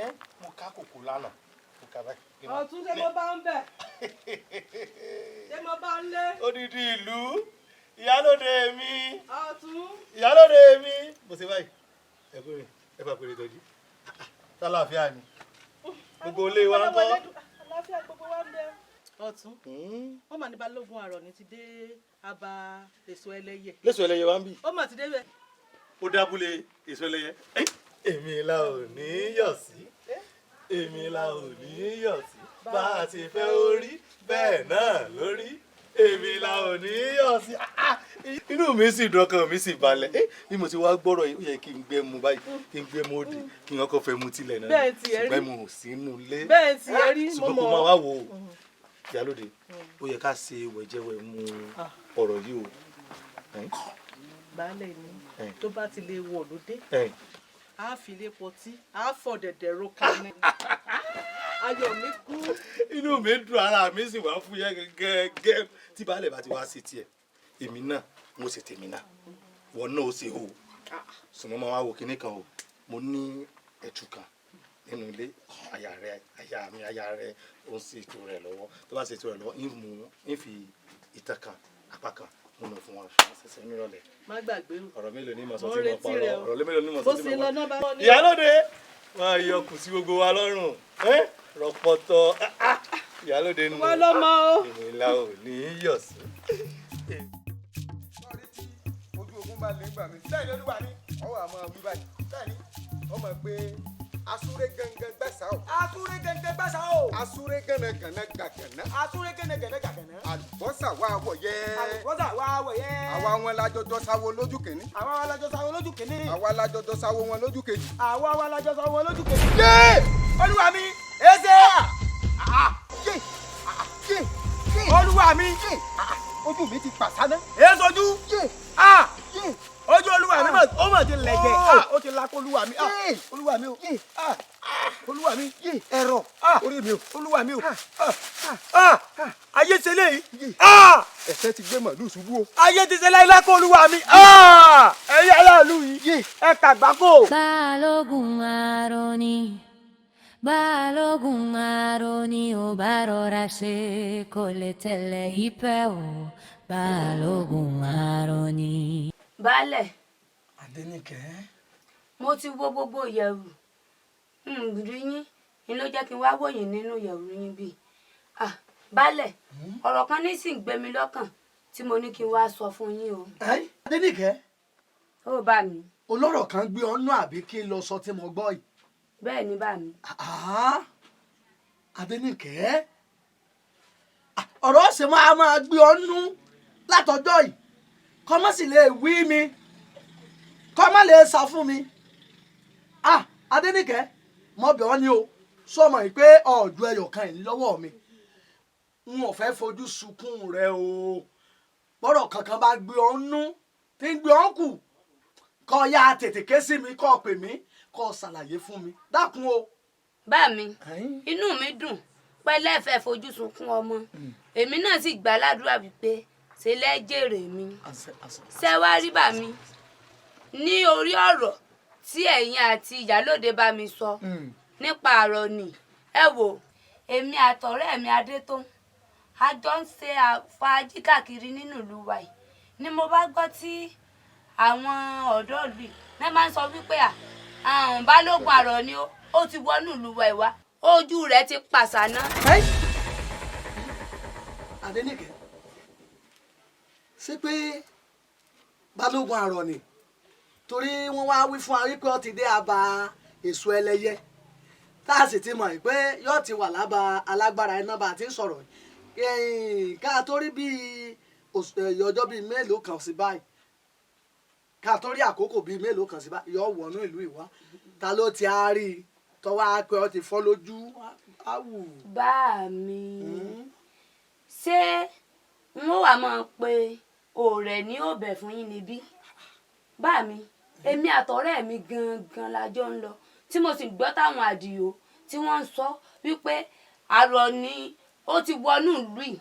ẹ. Mo ká kòkó lánàá, mo ká báyìí. Ọ̀tún, ṣé mo bá ń bẹ̀? Ṣé mo bá ń lé? Odidi ìlú, ìyálóde mi. Ọ̀tún. Ìyálóde mi. Mo ṣe báyìí, ẹ kú mi, ẹ fà pèrè tọ́jú. Sálàáfíà ni gbogbo ilé wa ń kọ́. Àlàáfíà gbogbo wa ń bẹ. Ọ̀tún, wọ́n mà ní Balógun Àrọ̀ní ti dé aba Èso Ẹlẹ́yẹ. Lẹ́sọ̀ Ẹlẹ́yẹ wa ń bì. Ó mà ti dé bẹ̀. Ó dábúlé Èso Ẹlẹ́yẹ. Èmi la ò ní yọ̀ sí, èmi la ò ní yọ̀ sí. Bá a ti fẹ́ ó rí bẹ́ẹ̀ náà lórí, èmi la ò ní yọ̀ sí. Inú mi sì dùn, ọkàn mi sì balẹ̀. Bí mo ti wá gbọ́rọ̀ yìí, ó yẹ kí n gbé mu báyìí, kí n gbé mu òde, kí n kọ́kọ́ fẹ́ mu tilẹ̀ náà. Bẹ́ẹ̀ tiẹ̀ rí. Ṣùgbọ́n mo ò sínú ilé. Bẹ́ẹ̀ tiẹ̀ rí, mo Ṣùgbọ́n kó mọ̀. máa wá wò ó, ìyálóde, ó yẹ ká ṣe wẹ̀jẹwẹ̀ mu ọ̀rọ̀ yìí o. Baálé mi, tó bá ti lè wọ̀ lóde, A fi ilé pọtí, a fọ dẹ̀dẹ̀ roka ni. Ayọ̀ mi kú. Inú mi dùn, ara mi sì wá fúyẹ́ gẹ́gẹ́. Tí baálẹ̀ bá ti wá sí tiẹ̀, èmi náà mo sì tèmi náà, wọn náà ó ṣe o. Sùnmọ́ máa wá wo kinní kan o. Mo ní ẹ̀tù kan nínú ilé. Aya rẹ, aya mi, aya rẹ ó ń ṣe ètò rẹ lọ́wọ́. Tó bá ṣe ètò rẹ lọ́wọ́, ń mú ń fi ìtàn kan apá kan mo nà fún wa ṣẹṣẹ nírọ̀lẹ́. Má gbàgbé o. Ọ̀rọ̀ mélòó ni mo sọ Mo tí mo retí parọ́? rẹ o. Ọ̀rọ̀ mélòó ni mo sọ Bó tí ṣe mo lọ parọ́? náà bá wọn ní. Ìyálóde máa yọ kù sí gbogbo wa lọ́rùn rọpọtọ. Ìyálóde nù. Wọ́n lọ́mọ o. Èmi la ò ní í yọ̀ sí. Ojú ogun bá lè gbà mí. Bẹ́ẹ̀ ni olúwa mi. Ọwọ́ àmọ́ wí báyìí. Bẹ́ẹ̀ ni ọmọ pé asúré gangan gbàsá o. Asúré gangan gbàsá o. Asúré gànàgànà gàgànà. Asúré gànàgànà gàgànà. Àlùbọ́sà wà wọ̀ yẹ́. Àlùbọ́sà wà wọ̀ yẹ́. Àwa wọn lajọjọ sáwo lójú kìíní. Àwa wọn lajọ sáwo lójú kìíní. Àwa lajọjọ sáwo wọn lójú kejì. Àwa wọn lajọ sáwo wọn lójú kejì. Yé! Olúwa mi, eze. Yé! Yé! Yé! Olúwa mi. Yé! Ojú mi ti pàṣánná. Èsojú. Yé! Yé! Ojú olúwa mi ó mọ̀ ti lẹ̀jẹ̀. Oh. Ó ti lakọ olúwa mi. Yé! Olúwa mi o. Yé! Olúwa mi. Yé! Ẹ̀rọ. Orí mi o. Olúwa mi o. Ayé ṣe léyìí. Yé! Ẹ̀sẹ̀ ti gbé màlúù ṣubú o. Ayé ti ṣe láyé lákọ olúwa mi. Ẹ̀yin aráàlú yìí. Yé! Ẹ kàgbákò. Balógun Aroni, Balógun Aroni, ó bá rọra ṣe kò lè tẹ̀lé ìpẹ́ o. Balógun Aroni. Baálẹ̀. Adéníkẹ́. Mo ti wo gbogbo ìyẹ̀wù n rí yín ni ló jẹ́ kí n wá wò yín nínú ìyẹ̀wù yín bíi. Ah, baálẹ̀, ọ̀rọ̀ kan ní sì ń gbé mi lọ́kàn tí mo ní kí n wá sọ fún yín o. Adéníkẹ́. Ó bá mi. Olọ́rọ̀ kan gbé ọ́nú àbí kí n lọ sọ tí mo gbọ́ yìí? Bẹ́ẹ̀ ni bá mi. Adéníkẹ́, ọ̀rọ̀ ṣe máa máa gbé ọ́nú látọjọ́ yìí, kọ́mọ́ sì lè wí mi, kọ́mọ́ lè sá fún mi. Adéníkẹ́, mo bẹ̀ ọ́ ni o, sọmọ yìí pé ọ̀ọ́dù ẹyọ kan yìí lọ́wọ́ mi, n ò fẹ́ fojú sunkún rẹ o. Bọ́rọ̀ kankan bá gbé ọ́nú tí ń gbé ọ́n kù, kó yá tètè ké sí mi, kó pè mí, kó ṣàlàyé fún mi, dákun o. Bá mi, inú mi dùn pẹ́lẹ́ fẹ́ fojú sunkún ọmọ. Èmi náà sì gbà ládùúrà wípé ṣe lẹ́jẹ̀rẹ̀ mi. Ṣé wá rí bá mi ní orí ọ̀rọ̀ tí ẹ̀yin àti ìyálóde bá mi sọ nípa àrọ̀ ni? Ẹ wò, èmi àtọ̀rẹ́ mi Adétọ́n a jọ ń ṣe fàájì káàkiri nínú ìlú wa yìí ni mo bá gbọ́ tí àwọn ọ̀dọ́ ìlú yìí náà máa ń sọ wípé àrùn Balógun àrọ̀ ni ó ti wọnú ìlú wa ìwá, ojú rẹ̀ ti pàṣánná. Adéníkẹ́, ṣé pé Balógun àrọ̀ ni? Torí wọ́n wá wí fún wa wípé ó ti dé aba èso ẹlẹ́yẹ, tá a sì ti mọ̀ pé yóò ti wà lába alágbára iná bá a ti ń sọ̀rọ̀ yìí. Ká tó rí bíi ọjọ́ bíi mélòó kan sí báyìí, ká tó rí àkókò bíi mélòó kan sí báyìí, yóò wọnú ìlú ìwá. Ta ló ti á rí i tọ́wọ́ á pé ó ti fọ́ lójú áwù. Bá mi, ṣé n ó wà máa pe ọ̀rẹ́ ní òbẹ̀ fún yín níbí? Bá mi, èmi àtọ̀rẹ́ mi gangan la jọ ń lọ tí mo sì gbọ́ táwọn àdìo tí wọ́n ń sọ wípé àrọ̀ ni ó ti wọnú ìlú yìí,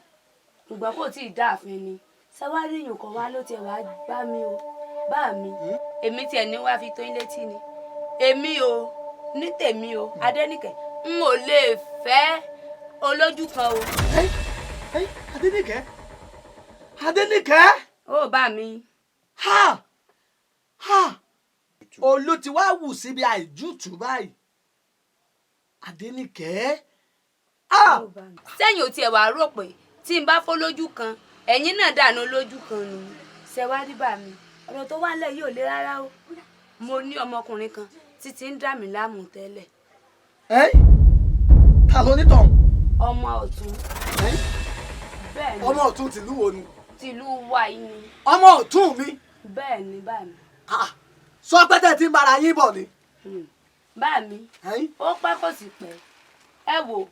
ṣùgbọ́n kò tí ì dáàfin ni. Ṣé wàá rí èèyàn kan wá ló tiẹ̀ wá bá mi o? Bá mi, èmi tiẹ̀ ní wá fi tó yín létí ni. Èmi o, ní tèmi o, Adéníkẹ́, n ò lè fẹ́ olójú kan o. Adéníkẹ́, Adéníkẹ́. Ó bá mi. Ha ha, olú ti wá wù síbi àìjútùú báyìí. Adéníkẹ́. Sẹ́yìn ò tiẹ̀ wá rò pé tí n bá fọ́ lójú kan, ẹ̀yin náà dànù lójú kan nù. Ṣé wá rí bá mi, ọ̀rọ̀ tó wà nílẹ̀ yìí ò le rárá o. Mo ní ọmọkùnrin kan títí ń dà mí láàmú tẹ́lẹ̀. Ẹ́, ta ló ní tọ̀hún? Ọmọ ọ̀tún. Bẹ́ẹ̀ ni. Ọmọ ọ̀tún tìlú wo ni? Tìlú wa yìí ni. Ọmọ ọ̀tún mi? Bẹ́ẹ̀ ni bá mi. Sọ pé tẹ̀ tí ń bára yín bọ̀ ni. Bá mi, ó pẹ́ kò sì pẹ́. Ẹ wò,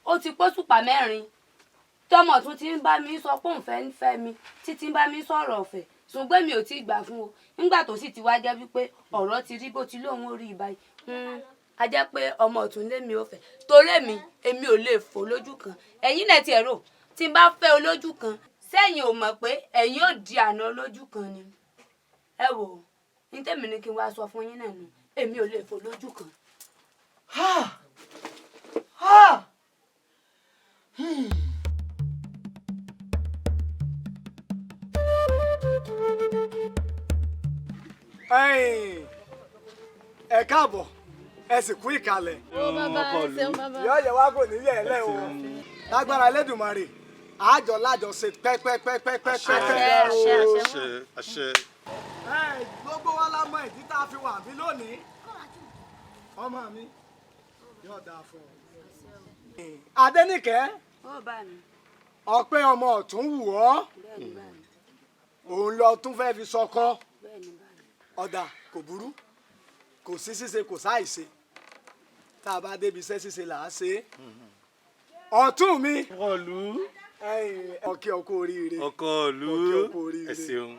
ó ti pósùpà mẹ́rin tọmọ tún ti ń bá mi sọ pé òun fẹ́ ń fẹ́ mi, títí ń bá mi sọ̀rọ̀ ọ̀fẹ́ Ṣùgbọ́n mi ò tí ì gbà fún o. Nígbà tó sì ti wá jẹ́ wípé ọ̀rọ̀ ti rí bó ti lóun ó rí báyìí, a jẹ́ pé ọmọ ọ̀tún lémi ò fẹ́, torí èmi ò lè fò lójú kan. Ẹ̀yin náà ti ẹ̀rọ tí n bá fẹ́ olójú kan sẹ́yìn ò mọ̀ pé ẹ̀yin ò di àná olójú kan ni. Ẹ wò ó, ní tèmi ni kí n wá sọ fún yín náà nù, èmi ò lè fò lójú kan. Ẹ káàbọ̀, ẹ sì kú ìkàlẹ̀. Yóò yẹ wá kò ní yẹ ẹ lẹ́ o. Lágbára Elédùmarè, àjọ lájọ ṣe pẹ́pẹ́pẹ́pẹ́pẹ́. Àṣẹ, àṣẹ. Gbogbo wa la mọ ìdí tá a fi wà bí lónìí. Ọmọ mi yóò dáa fún ọ. Adéníkẹ́, ọpẹ́ ọmọ ọ̀tún wù ọ́, òun lọ tún fẹ́ fi sọkọ. Ọ̀dà kò burú, kò sí ṣíṣe kò sáìṣe, tá a bá débi iṣẹ́ ṣíṣe là á ṣe. Ọ̀tún mi, ọkẹ́ ọkọ oríire, ọkọ ìlú, ẹ ṣeun.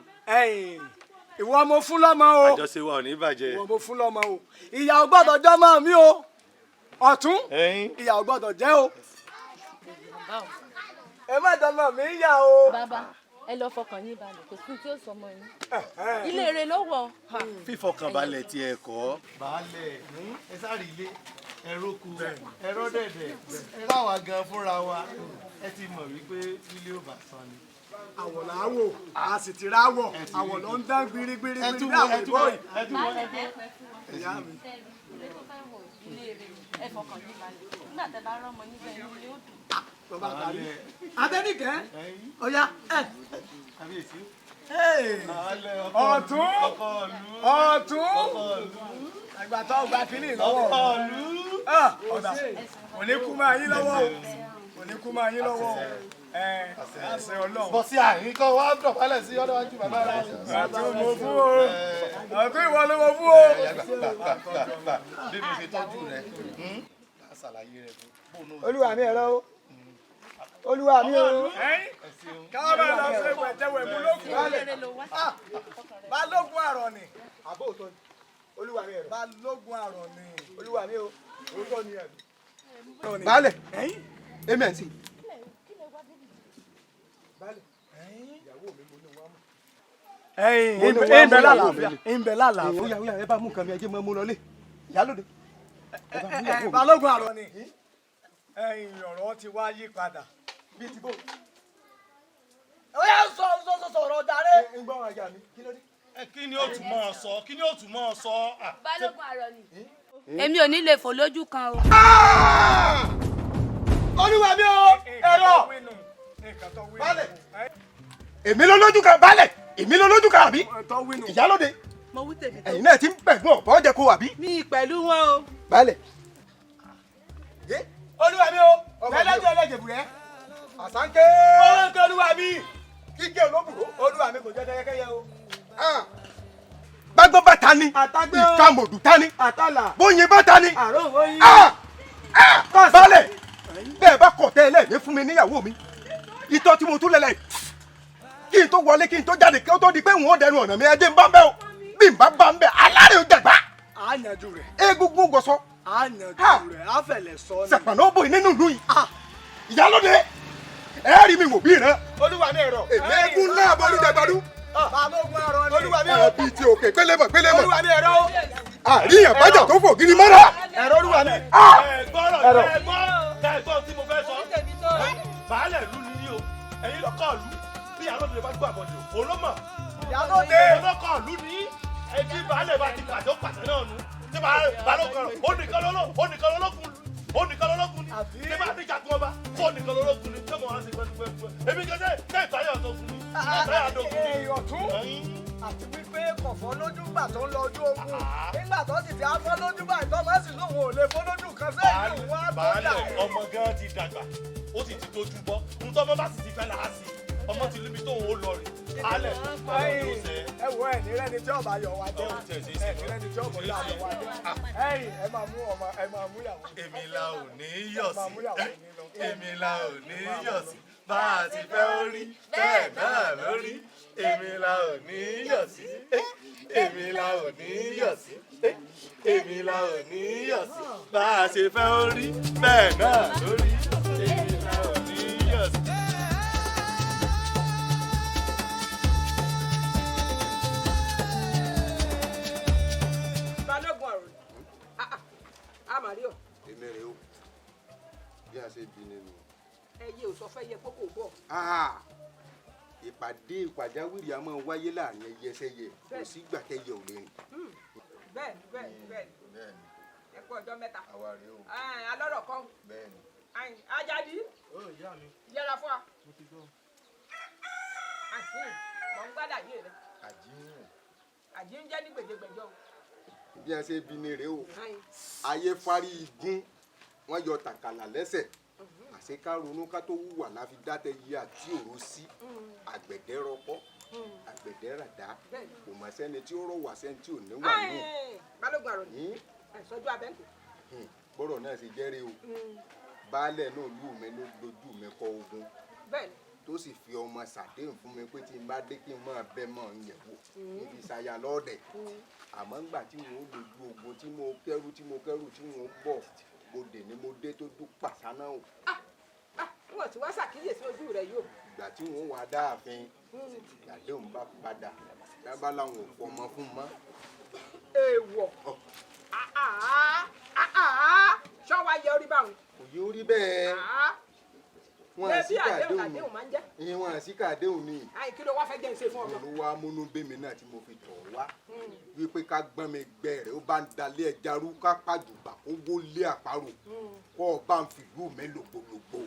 Ìwọ mo fún lọ́mọ o, àjọṣe wa ò ní bàjẹ́. Ìwọ mo fún lọ́mọ o, ìyá ò gbọ́dọ̀ jọmọ mi o. Ọ̀tún, ìyá ò gbọ́dọ̀ jẹ́ o. Ẹ má jọmọ mi yà o. Bàbá, ẹ lọ fọkàn yín balẹ̀, kò sí tí ó sọmọ yín. Ilé rẹ ló wọ̀. Fífọkànbalẹ̀ tí ẹ kọ́. Baálẹ̀, ẹ sáré ilé, ẹ róko, ẹ rọ́dẹ̀dẹ̀, ẹ ráwa gan fúnra wa. Ẹ ti mọ̀ wípé ilé ò bá san ni. Àwọ̀ là á wò, a sì ti ráwọ̀, àwọ̀ ló ń dán gbirigbiri bí àwọn ìbò yìí. Ìyá mi. Ẹ fọkàn yín balẹ̀, nígbà tẹ́ bá rọ́mọ níbẹ̀ inú ilé ó dùn. Bàbá tàbí Adéníkẹ́, ọ̀ya ẹ̀. Ọ̀tún, ọ̀tún, àgbà tó gba kínní lọ́wọ́. Ọ̀dà, kò ní kú máa yín lọ́wọ́ o, kò ní kú máa yín lọ́wọ́ o. Àṣẹ Ọlọ́run. Bọ́ sí àárín kan wá dọ̀bálẹ̀ sí ọ̀dọ̀ wájú bàbá rẹ̀. Àti mo fún o, ọ̀tún ìwọ ló mo fún o. Bí mo ṣe tọ́jú rẹ̀, ṣàlàyé rẹ̀ fún. Olúwa mi ẹ̀rọ o. Olúwa mi o. Káwọn bá lọ ṣe wẹ̀jẹ̀wẹ̀ mú lókun. Balógun àrọ̀ ni. Àbó òótọ́ ni. Olúwa mi ẹ̀rọ. Balógun àrọ̀ ni. Olúwa mi o. Òótọ́ ni ẹ̀rọ. Baálẹ̀, èmi ẹ̀ ń sìn. Baálẹ̀, ìyàwó mi mo ní wá mú. Ìbẹ̀ lálàáfíà. Ìbẹ̀ lálàáfíà. Ó yá, ó yá, ẹ bá mú nǹkan mi, ẹ jẹ́ mọ́ mú lọlé. Ìyálóde. Balógun àrọ̀ ni. Ọ̀rọ̀ ti wá yí padà. Bí ti bò. Ó yá, sọ sọ sọ̀rọ̀ jàre. Ń gbọ́ àjà mi, kí ló dé? Kí ni ó tún mọ́ ọ sọ? Kí ni ó tún mọ́ ọ sọ? Balógun àrọ̀ ni. Èmi ò ní lè fò lójú kan o. Olúwa mi o, ẹ̀rọ. Baálẹ̀, èmi ló lójú kan, baálẹ̀, èmi ló lójú kan àbí? Ìyálóde, ẹ̀yin náà ti ń pẹ̀gbọ́n ọ̀bọ̀ jẹ́ kó àbí? Mi pẹ̀lú wọn o. Baálẹ̀. Olúwa mi o, ẹlẹ́jẹ̀ ẹlẹ́jẹ̀ bùrẹ́. Àsáńké. Olóńgbé olúwa mi. Kíkẹ́ olóbùrò. Olúwa mi kò jẹ́ tẹ́yẹkẹ́yẹ o. Gbágbọ́n bá ta ni. Ìkàmọ̀dù ta ni. Àtàlà. Bóyin bá ta ni. Àrò òyìn. Baálẹ̀, bẹ́ẹ̀ bá kọ̀ tẹ́ ẹlẹ́ẹ̀mí fún mi níyàwó mi. Ìtọ́ tí mo tún lẹ̀lẹ̀ kí n tó wọlé, kí n tó jáde, kí ó tó di pé wọ́n dẹnu ọ̀nà mi, ẹ jẹ́ n bá ń bẹ́ o. Bí n bá bá ń bẹ́, alárè ó jàgbá. A yanjú rẹ̀. Egungun gọ̀sọ́. A yanjú rẹ̀, a fẹ̀lẹ̀ sọ ni. Sàpàná ó bòyí nínú ìlú yìí. Ìyálóde, ẹ rí mi wò bí ìran. Olúwa mi ẹ̀rọ. Èmi eégún náà bọ́ olùjàgbàdú. Balógun àrọ̀ ni. Olúwa mi ẹ̀rọ. Ẹbí ti òkè pélémọ̀ pélémọ̀. Olúwa mi ẹ̀rọ. Àríyàn bájà tó fò gidi mọ́ra. Ẹ̀rọ olúwa mi. Ẹ gbọ́rọ̀, ẹ gbọ́, ẹ gbọ́ tí mo fẹ́ sọ. Baálẹ̀ ìlú ni yín o, ẹ̀yin lọ́kọ̀ ìlú, bí ìyálóde bá gbọ́ àbọ̀dè, òun ló mọ̀. Ìyálóde. Ẹ̀yin lọ́kọ̀ ìlú ni ẹ tí baálẹ̀ bá ti pàṣẹ, ó pàṣẹ náà nù. Tí balógun rẹ̀, ó nìkan lọ́lọ́kùn, ó nìkan lọ́lọ́kùn ni. Tí bá ní jagun ọba, ó nìkan lọ́lọ́kùn ni. Tí mo wá sí pẹ́ẹ́pẹ́ẹ́pẹ́. Èmi kan ṣe ìtayà tó fún mi. Ìtayà tó fún mi. Ọ̀tún. Àti wípé kò fọ́ lójú gbà tó ń lọ ojú ogun. Nígbà tó sì ti á fọ́ lójú báyìí, tó máa sì lóun ò lè fọ́ lójú kan sẹ́yìn òun á tó dà. Baálẹ̀, ọmọ gan ti dàgbà, ó sì ti tójú bọ́. Ohun tó ọmọ bá sì ti fẹ́ là á sí. Ọmọ ti níbi tóun ó lọ rè. Baálẹ̀, ọmọ yóò ṣe. Ẹ wo ẹ̀ ní rẹ́ni tí ọba yọ̀ wá jẹ́. Ẹ ní rẹ́ni tí ọba yọ̀ wá jẹ́. Ẹ̀yin ẹ máa mú ọmọ, ẹ máa mú ìyàwó. Èmi la ò ní yọ̀ sí. Èmi la ò ní yọ̀ sí. Bá a ti fẹ́ ó rí bẹ́ẹ̀ náà ló rí. Èmi la ò ní yọ̀ sí. Èmi la ò ní yọ̀ sí. Èmi la ò ní yọ̀ sí. Bá a ṣe fẹ́ ó rí bẹ́ẹ̀ náà ló rí. Èmi la ò ní yọ̀ sí. Balógun ọ̀rọ̀ a mà rí ọ. Èmi rè o, bí a ṣe bí nínú. Ẹyẹ ò sọ fẹ́ yẹ kókò bọ̀. Ìpàdé pàjáwìrì a máa wáyé láàrin ẹyẹ sẹ́yẹ, kò sígbà tẹ́yẹ ò lè rìn. Bẹ́ẹ̀ni bẹ́ẹ̀ni bẹ́ẹ̀ni. Bẹ́ẹ̀ni. Ẹ kú ọjọ́ mẹ́ta. Àwa rèé o. Alọ́rọ̀ kan. Bẹ́ẹ̀ni. Ajadi. Ó ìyá mi. Yẹra fún wa. Mo ti gbọ́. Mọ̀ ń gbádà yé rẹ. Àjíǹ. Àjíǹ jẹ́ ní gbèdégbèjọ́ o. Bí a ṣe bí ni rèé o, ayé fárí igun wọn yọ tàkàlà lẹ́sẹ̀, àṣé ká ronú ká tó wùwà láfi dátẹ yí àti òró sí. Àgbẹ̀dẹ rọpọ́, àgbẹ̀dẹ ràdá, kò mọ̀ sẹ́ni tí ó rọ̀ wá sẹ́ni tí ò ní wà nù. Balógun àròyìn sọjú abẹ́ǹkò. Bọ́rọ̀ náà ṣe jẹ́rìí o, baálẹ̀ náà lù mí ló dojú mi kọ ogun tó sì fi ọmọ ṣàdéhùn fún mi pé tí n bá dé kí n máa bẹ́ mọ́ ń yẹ̀ wò níbi ìsayà lọ́ọ̀dẹ̀. Àmọ́ ńgbà tí wọ́n dojú ogun tí mo kẹ́rù tí mo kẹ́rù tí wọ́n bọ̀ bodè ni mo dé tó dún pàṣánà o. Wọ́n ti wá ṣàkíyèsí ojú rẹ̀ yóò. Ìgbà tí wọ́n wá dáàfin làdéhùn bá padà dábàá làwọn ò fọmọ fún mọ́. Èèwọ̀, ṣọ́wá yẹ orí báwọn. Kò yẹ orí bẹ́ẹ̀. Wọn Bẹ́ẹ̀ àti bí àdéhùn kàdéhùn làdéhùn máa ń jẹ́. Ìyẹn wọn àti kàdéhùn ni. Àyìn kí ló wá fẹ́ jẹ́ ń ṣe fún ọmọ. Ló wá múnú bẹ́mi náà tí mo fi tọ̀ wá wípé ká gbọ́n mi gbẹ rẹ̀ ó bá ń dalé ẹja rú, ká pàjùbà kó wọlé àparò, kó o bá ń fìlú mi lògbòlògbò,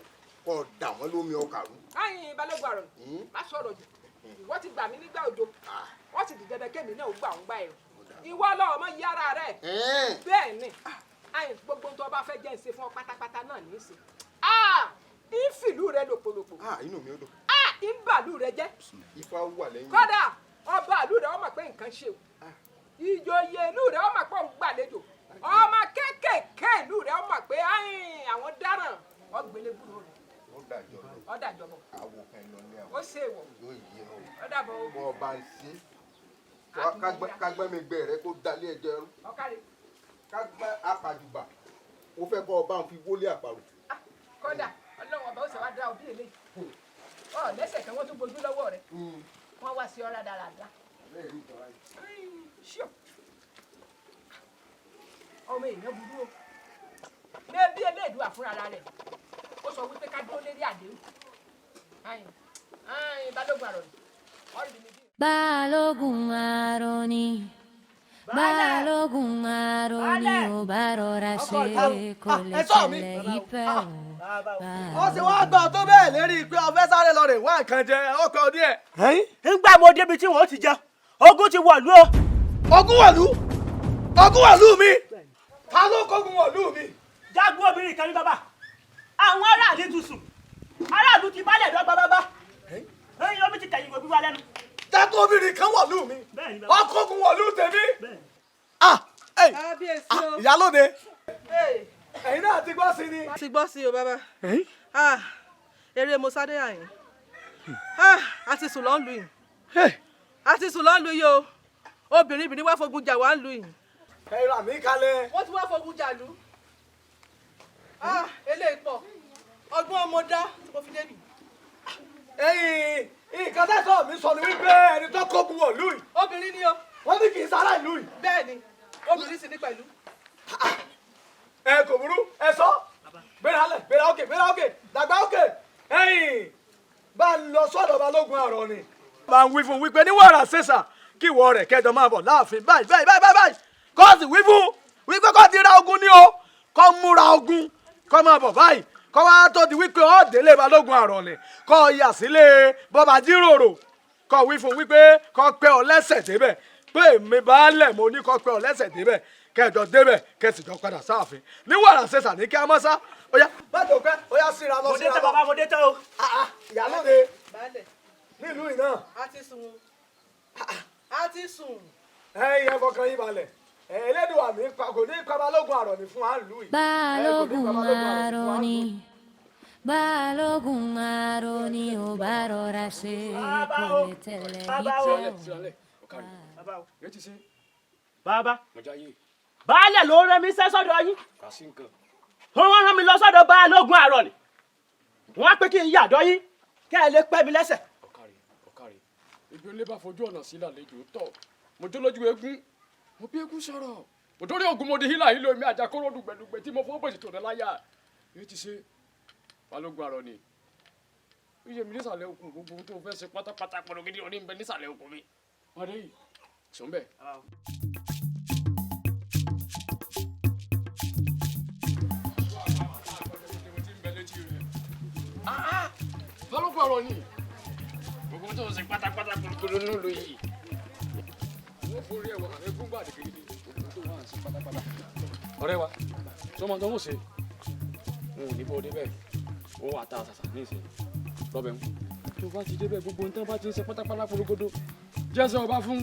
kó o dà wọ́n lómi ọkà rú. Àyìn balógun àrùn, má sọ̀rọ̀ jù. Ìwọ ti gbà mí nígbà òjò, wọ́n sì di dandan kémi náà ó gbà ń gbà ẹ̀rù. Ìwọ lọ́wọ́ mọ yí ara rẹ̀. Bẹ́ẹ̀ ni, àyìn gbogbo ohun tó bá fẹ́ jẹ́ ń ṣe fún ọ pátápátá náà ní í ṣe. Ìfìlú rẹ lòpòlòpò. Inú mi ò dùn. Ìbàlú rẹ jẹ́. Ifá wà lẹ́yìn. Kódà ọba ìlú rẹ ọmọ pé nǹkan ṣe o. Ìjòyè ìlú rẹ ọmọ pé òun gbàlejò. Ọmọ kéékèèké ìlú rẹ ọmọ pé àwọn dáràn ọgbẹlẹgbùrò rẹ. Ó dàjọ lọ. Ó dàjọ bọ. Àwò kan lọ ní àwọn. Ó ṣe wọ. Yóò yé ọ. Ó dàbọ̀ o. Bọ́ ọ bá ń ṣe. Kágbọ́n mi gbẹ rẹ kó dalé ẹjẹ rú. Ọ̀kàrẹ̀. Kágbọ́n apàjùbà. Ó fẹ́ kọ́ ọba ń fi wọlé àparò. Kódà Ọlọ́run ọba ó ṣe wá dá òbí eléyìí. Ọ lẹ́sẹ̀ kan wọ́n tún gbojú lọ́wọ́ rẹ̀. Wọ́n wá sí ọ rádaràda. Ṣíọ. Ọmọ èèyàn burú o. Bébí eléèdúà fúnra rẹ̀. Ó sọ wípé ká dúró lérí àdéhùn. Ayin ayin balógun àròyìn. Ọ̀rìn mi bí. Balógun àròní, balógun àròní ò bá rọra ṣe kò lè tẹ̀lé ìfẹ́ o. Ó sì wá gbọ́ tó bẹ́ẹ̀ lérí pé ọfẹ́ sáré lọ rè wá nǹkan jẹ ọkọ̀ díẹ̀. Ńgbà mo débi tí wọ́n ti jẹun, ogun ti wọ̀lú o. Ogun wọ̀lú? Ogun wọ̀lú mi? Ta ló kógun wọ̀lú mi? Jagun obìnrin kan ní bàbá, àwọn aráàlú ti sùn, aráàlú ti bálẹ̀ dọ́gba bàbá, ẹ̀yin omi ti tẹ̀yìn wò wíwá lẹ́nu. Jagun obìnrin kan wọ̀lú mi, ọkọ̀gun wọ̀lú tèmi. Kábíyèsí o. Ìyálóde, ẹ̀yin náà ti gbọ́ sí ni. Ti gbọ́ sí o bàbá. Eré mo sáré àyìn. A ti sùn lọ́n lu yìí. A ti sùn lọ́n lu yìí o. Obìnrin obìnrin wá fogun jà wá ń lu yìí. Ẹ rà mí kalẹ̀. Wọ́n ti wá fogun jà lù. Eléyìí pọ̀. Ọgbọ́n ọmọ dá tí mo fi débi. Ẹ̀yin nǹkan tẹ́sán mi sọ ni wípé ẹni tó kógun wọ̀lú yìí. Obìnrin ni o. Wọ́n ní kì í sára ìlú yìí. Bẹ́ẹ̀ ni, obìnrin sì ní pẹ̀lú. Ẹ kò burú, ẹ sọ. Gbéra lẹ̀, gbéra òkè, gbéra òkè, dàgbà òkè. Ẹ̀yin bá ń lọ sọ́dọ̀ balógun àrọ̀ ni. Bá ń wí fún wípé ní wàrà ṣèṣà kí ìwọ rẹ̀ kẹjọ máa bọ̀ láàfin báyìí báyìí báyìí báyìí. Kọ́ọ̀sì wí fún wípé kọ́ ti ra ogun ní o, kọ́ múra ogun, kọ́ máa bọ̀ báyìí. Kọ́ wá tó di wípé ọ́ délé balógun àrọ̀ ni, kọ́ yà sílé bọ́ba jíròrò, kọ́ wí fún wípé kọ́ pẹ́ ọ lẹ́sẹ̀ débẹ̀, pé èmi baálẹ̀ mo ní kọ́ pẹ́ ọ lẹ́sẹ̀ débẹ̀, kẹjọ débẹ̀ kẹsìjọ padà sáàfin ní wàrà ṣẹṣà ní kí a mọ́ sá. Ó yá bàtò pẹ́, ó yá síra lọ Mo dé síra tán lọ. bàbá, mo dé tán o. Ìyálóde Baálẹ̀. nílùú yìí náà. A ti sùn. A ti sùn. Ẹ̀yin ẹ fọkàn yín balẹ̀, Elédùà mi pa kò ní pa balógun àrọ̀ ní fún àlù yìí. Balógun àròní, Balógun àrò ni ò bá rọra ṣe kò lè tẹ̀lé yìí pẹ́ o. Bàbá, baálẹ̀ ló rán mi sẹ́ sọ́dọ̀ yín. Wọ́n rán mi lọ sọ́dọ̀ Balógun àrọ̀ ni. Wọ́n á pé kí n yàdọ́ yín kẹ́ ẹ lè pẹ́ mi lẹ́sẹ̀. Ọ̀kàrẹ̀, ibi olè bá fojú ọ̀nà sí làlejò tọ̀. Mo jó lójú eégún, mo bí eégún sọ̀rọ̀, mo dórí ògùn, mo di hílà hílò mi àjàkóró dùgbẹ̀dùgbẹ̀ tí mo fọwọ́ bèjì tòun láyà. Èyí ti ṣe, Balógun àrọ̀ ni. Iye mi nísàlẹ̀ okùn, gbogbo ohun tó fẹ́ ṣe pátápátá pọ̀lọ́ gidi òní ń bẹ nísàlẹ̀ okùn mi. Wọ́n dé yìí sùn bẹ́ẹ̀. Balógun àrọ̀ ni gbogbo tó ń ṣe pátápátá pọ̀lọ́ nílùú yìí. Wọ́n forí ẹ̀wọ̀n eégún gbàdé gidi gbogbo tó wà ń ṣe pátápátá. Ọ̀rẹ́ wa, sọmọ tó ń ṣe n ò ní bọ́ débẹ̀, ó wà tá a ṣàṣà ní ìsìn lọ́bẹ̀ ń. Tó bá ti débẹ̀, gbogbo nǹkan bá ti ń ṣe pátápátá porogodo, jẹ́sẹ̀ ọba fún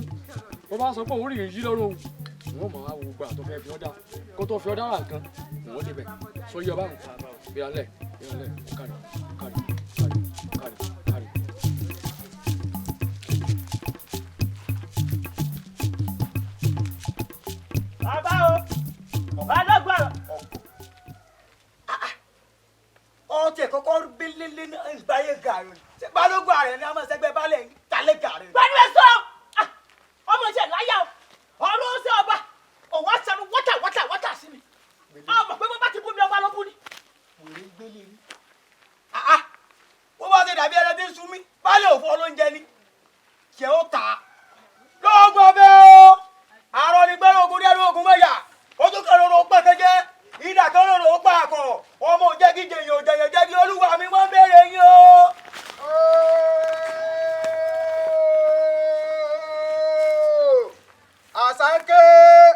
ó bá sọ pé òun rí yí lọ́rùn òun, ò mọ̀ á wo gbà tó fẹ́ fi ọ́dà kó tó fi ọ́dà rà nǹkan òun ó débẹ̀ sọ yí ọba hàn. Gbéra lẹ̀, gbéra lẹ̀, ọ̀kàrẹ̀, ọ̀kàrẹ̀, ọ̀kàrẹ̀, ọ̀kàrẹ̀, ọ̀kàrẹ̀. Bàbá o, Balógun àrọ̀. Ọtí ẹ̀ kọ́kọ́ gbélélé náà ìgbáyé gàrí ni Balógun àrẹ̀ ni a máa ṣẹgbẹ́ balẹ̀ talẹ̀ gàrí. Gbẹ́nu ẹ sọ, ọmọ iṣẹ́ láyà o, ọ̀rọ̀ ṣe ọba, òun á sanu wọ́tà wọ́tà wọ́tà sí mi. Ọmọ pé bó bá ti bú mi, ọba ló bú ni. Wèrè gbélé ni. Wọ́n bá ṣe dàbí ẹran tí ń sun mí, baálé òfò olóúnjẹ ni. Ṣé ó ta? Lóògùn ọbẹ̀ o! Àrọ̀ ni gbẹ́rù ogun dẹ́rù ogun mẹ́yà. Ó tún kẹ́ lóró pẹ́ kẹ́jẹ́. Ìdà kan lóró pa àkọ̀. Ọmọ òjẹ́ kí jèyàn òjẹ̀yàn jẹ́ kí olúwa mi wọ́n béèrè yín o. Àsáńké.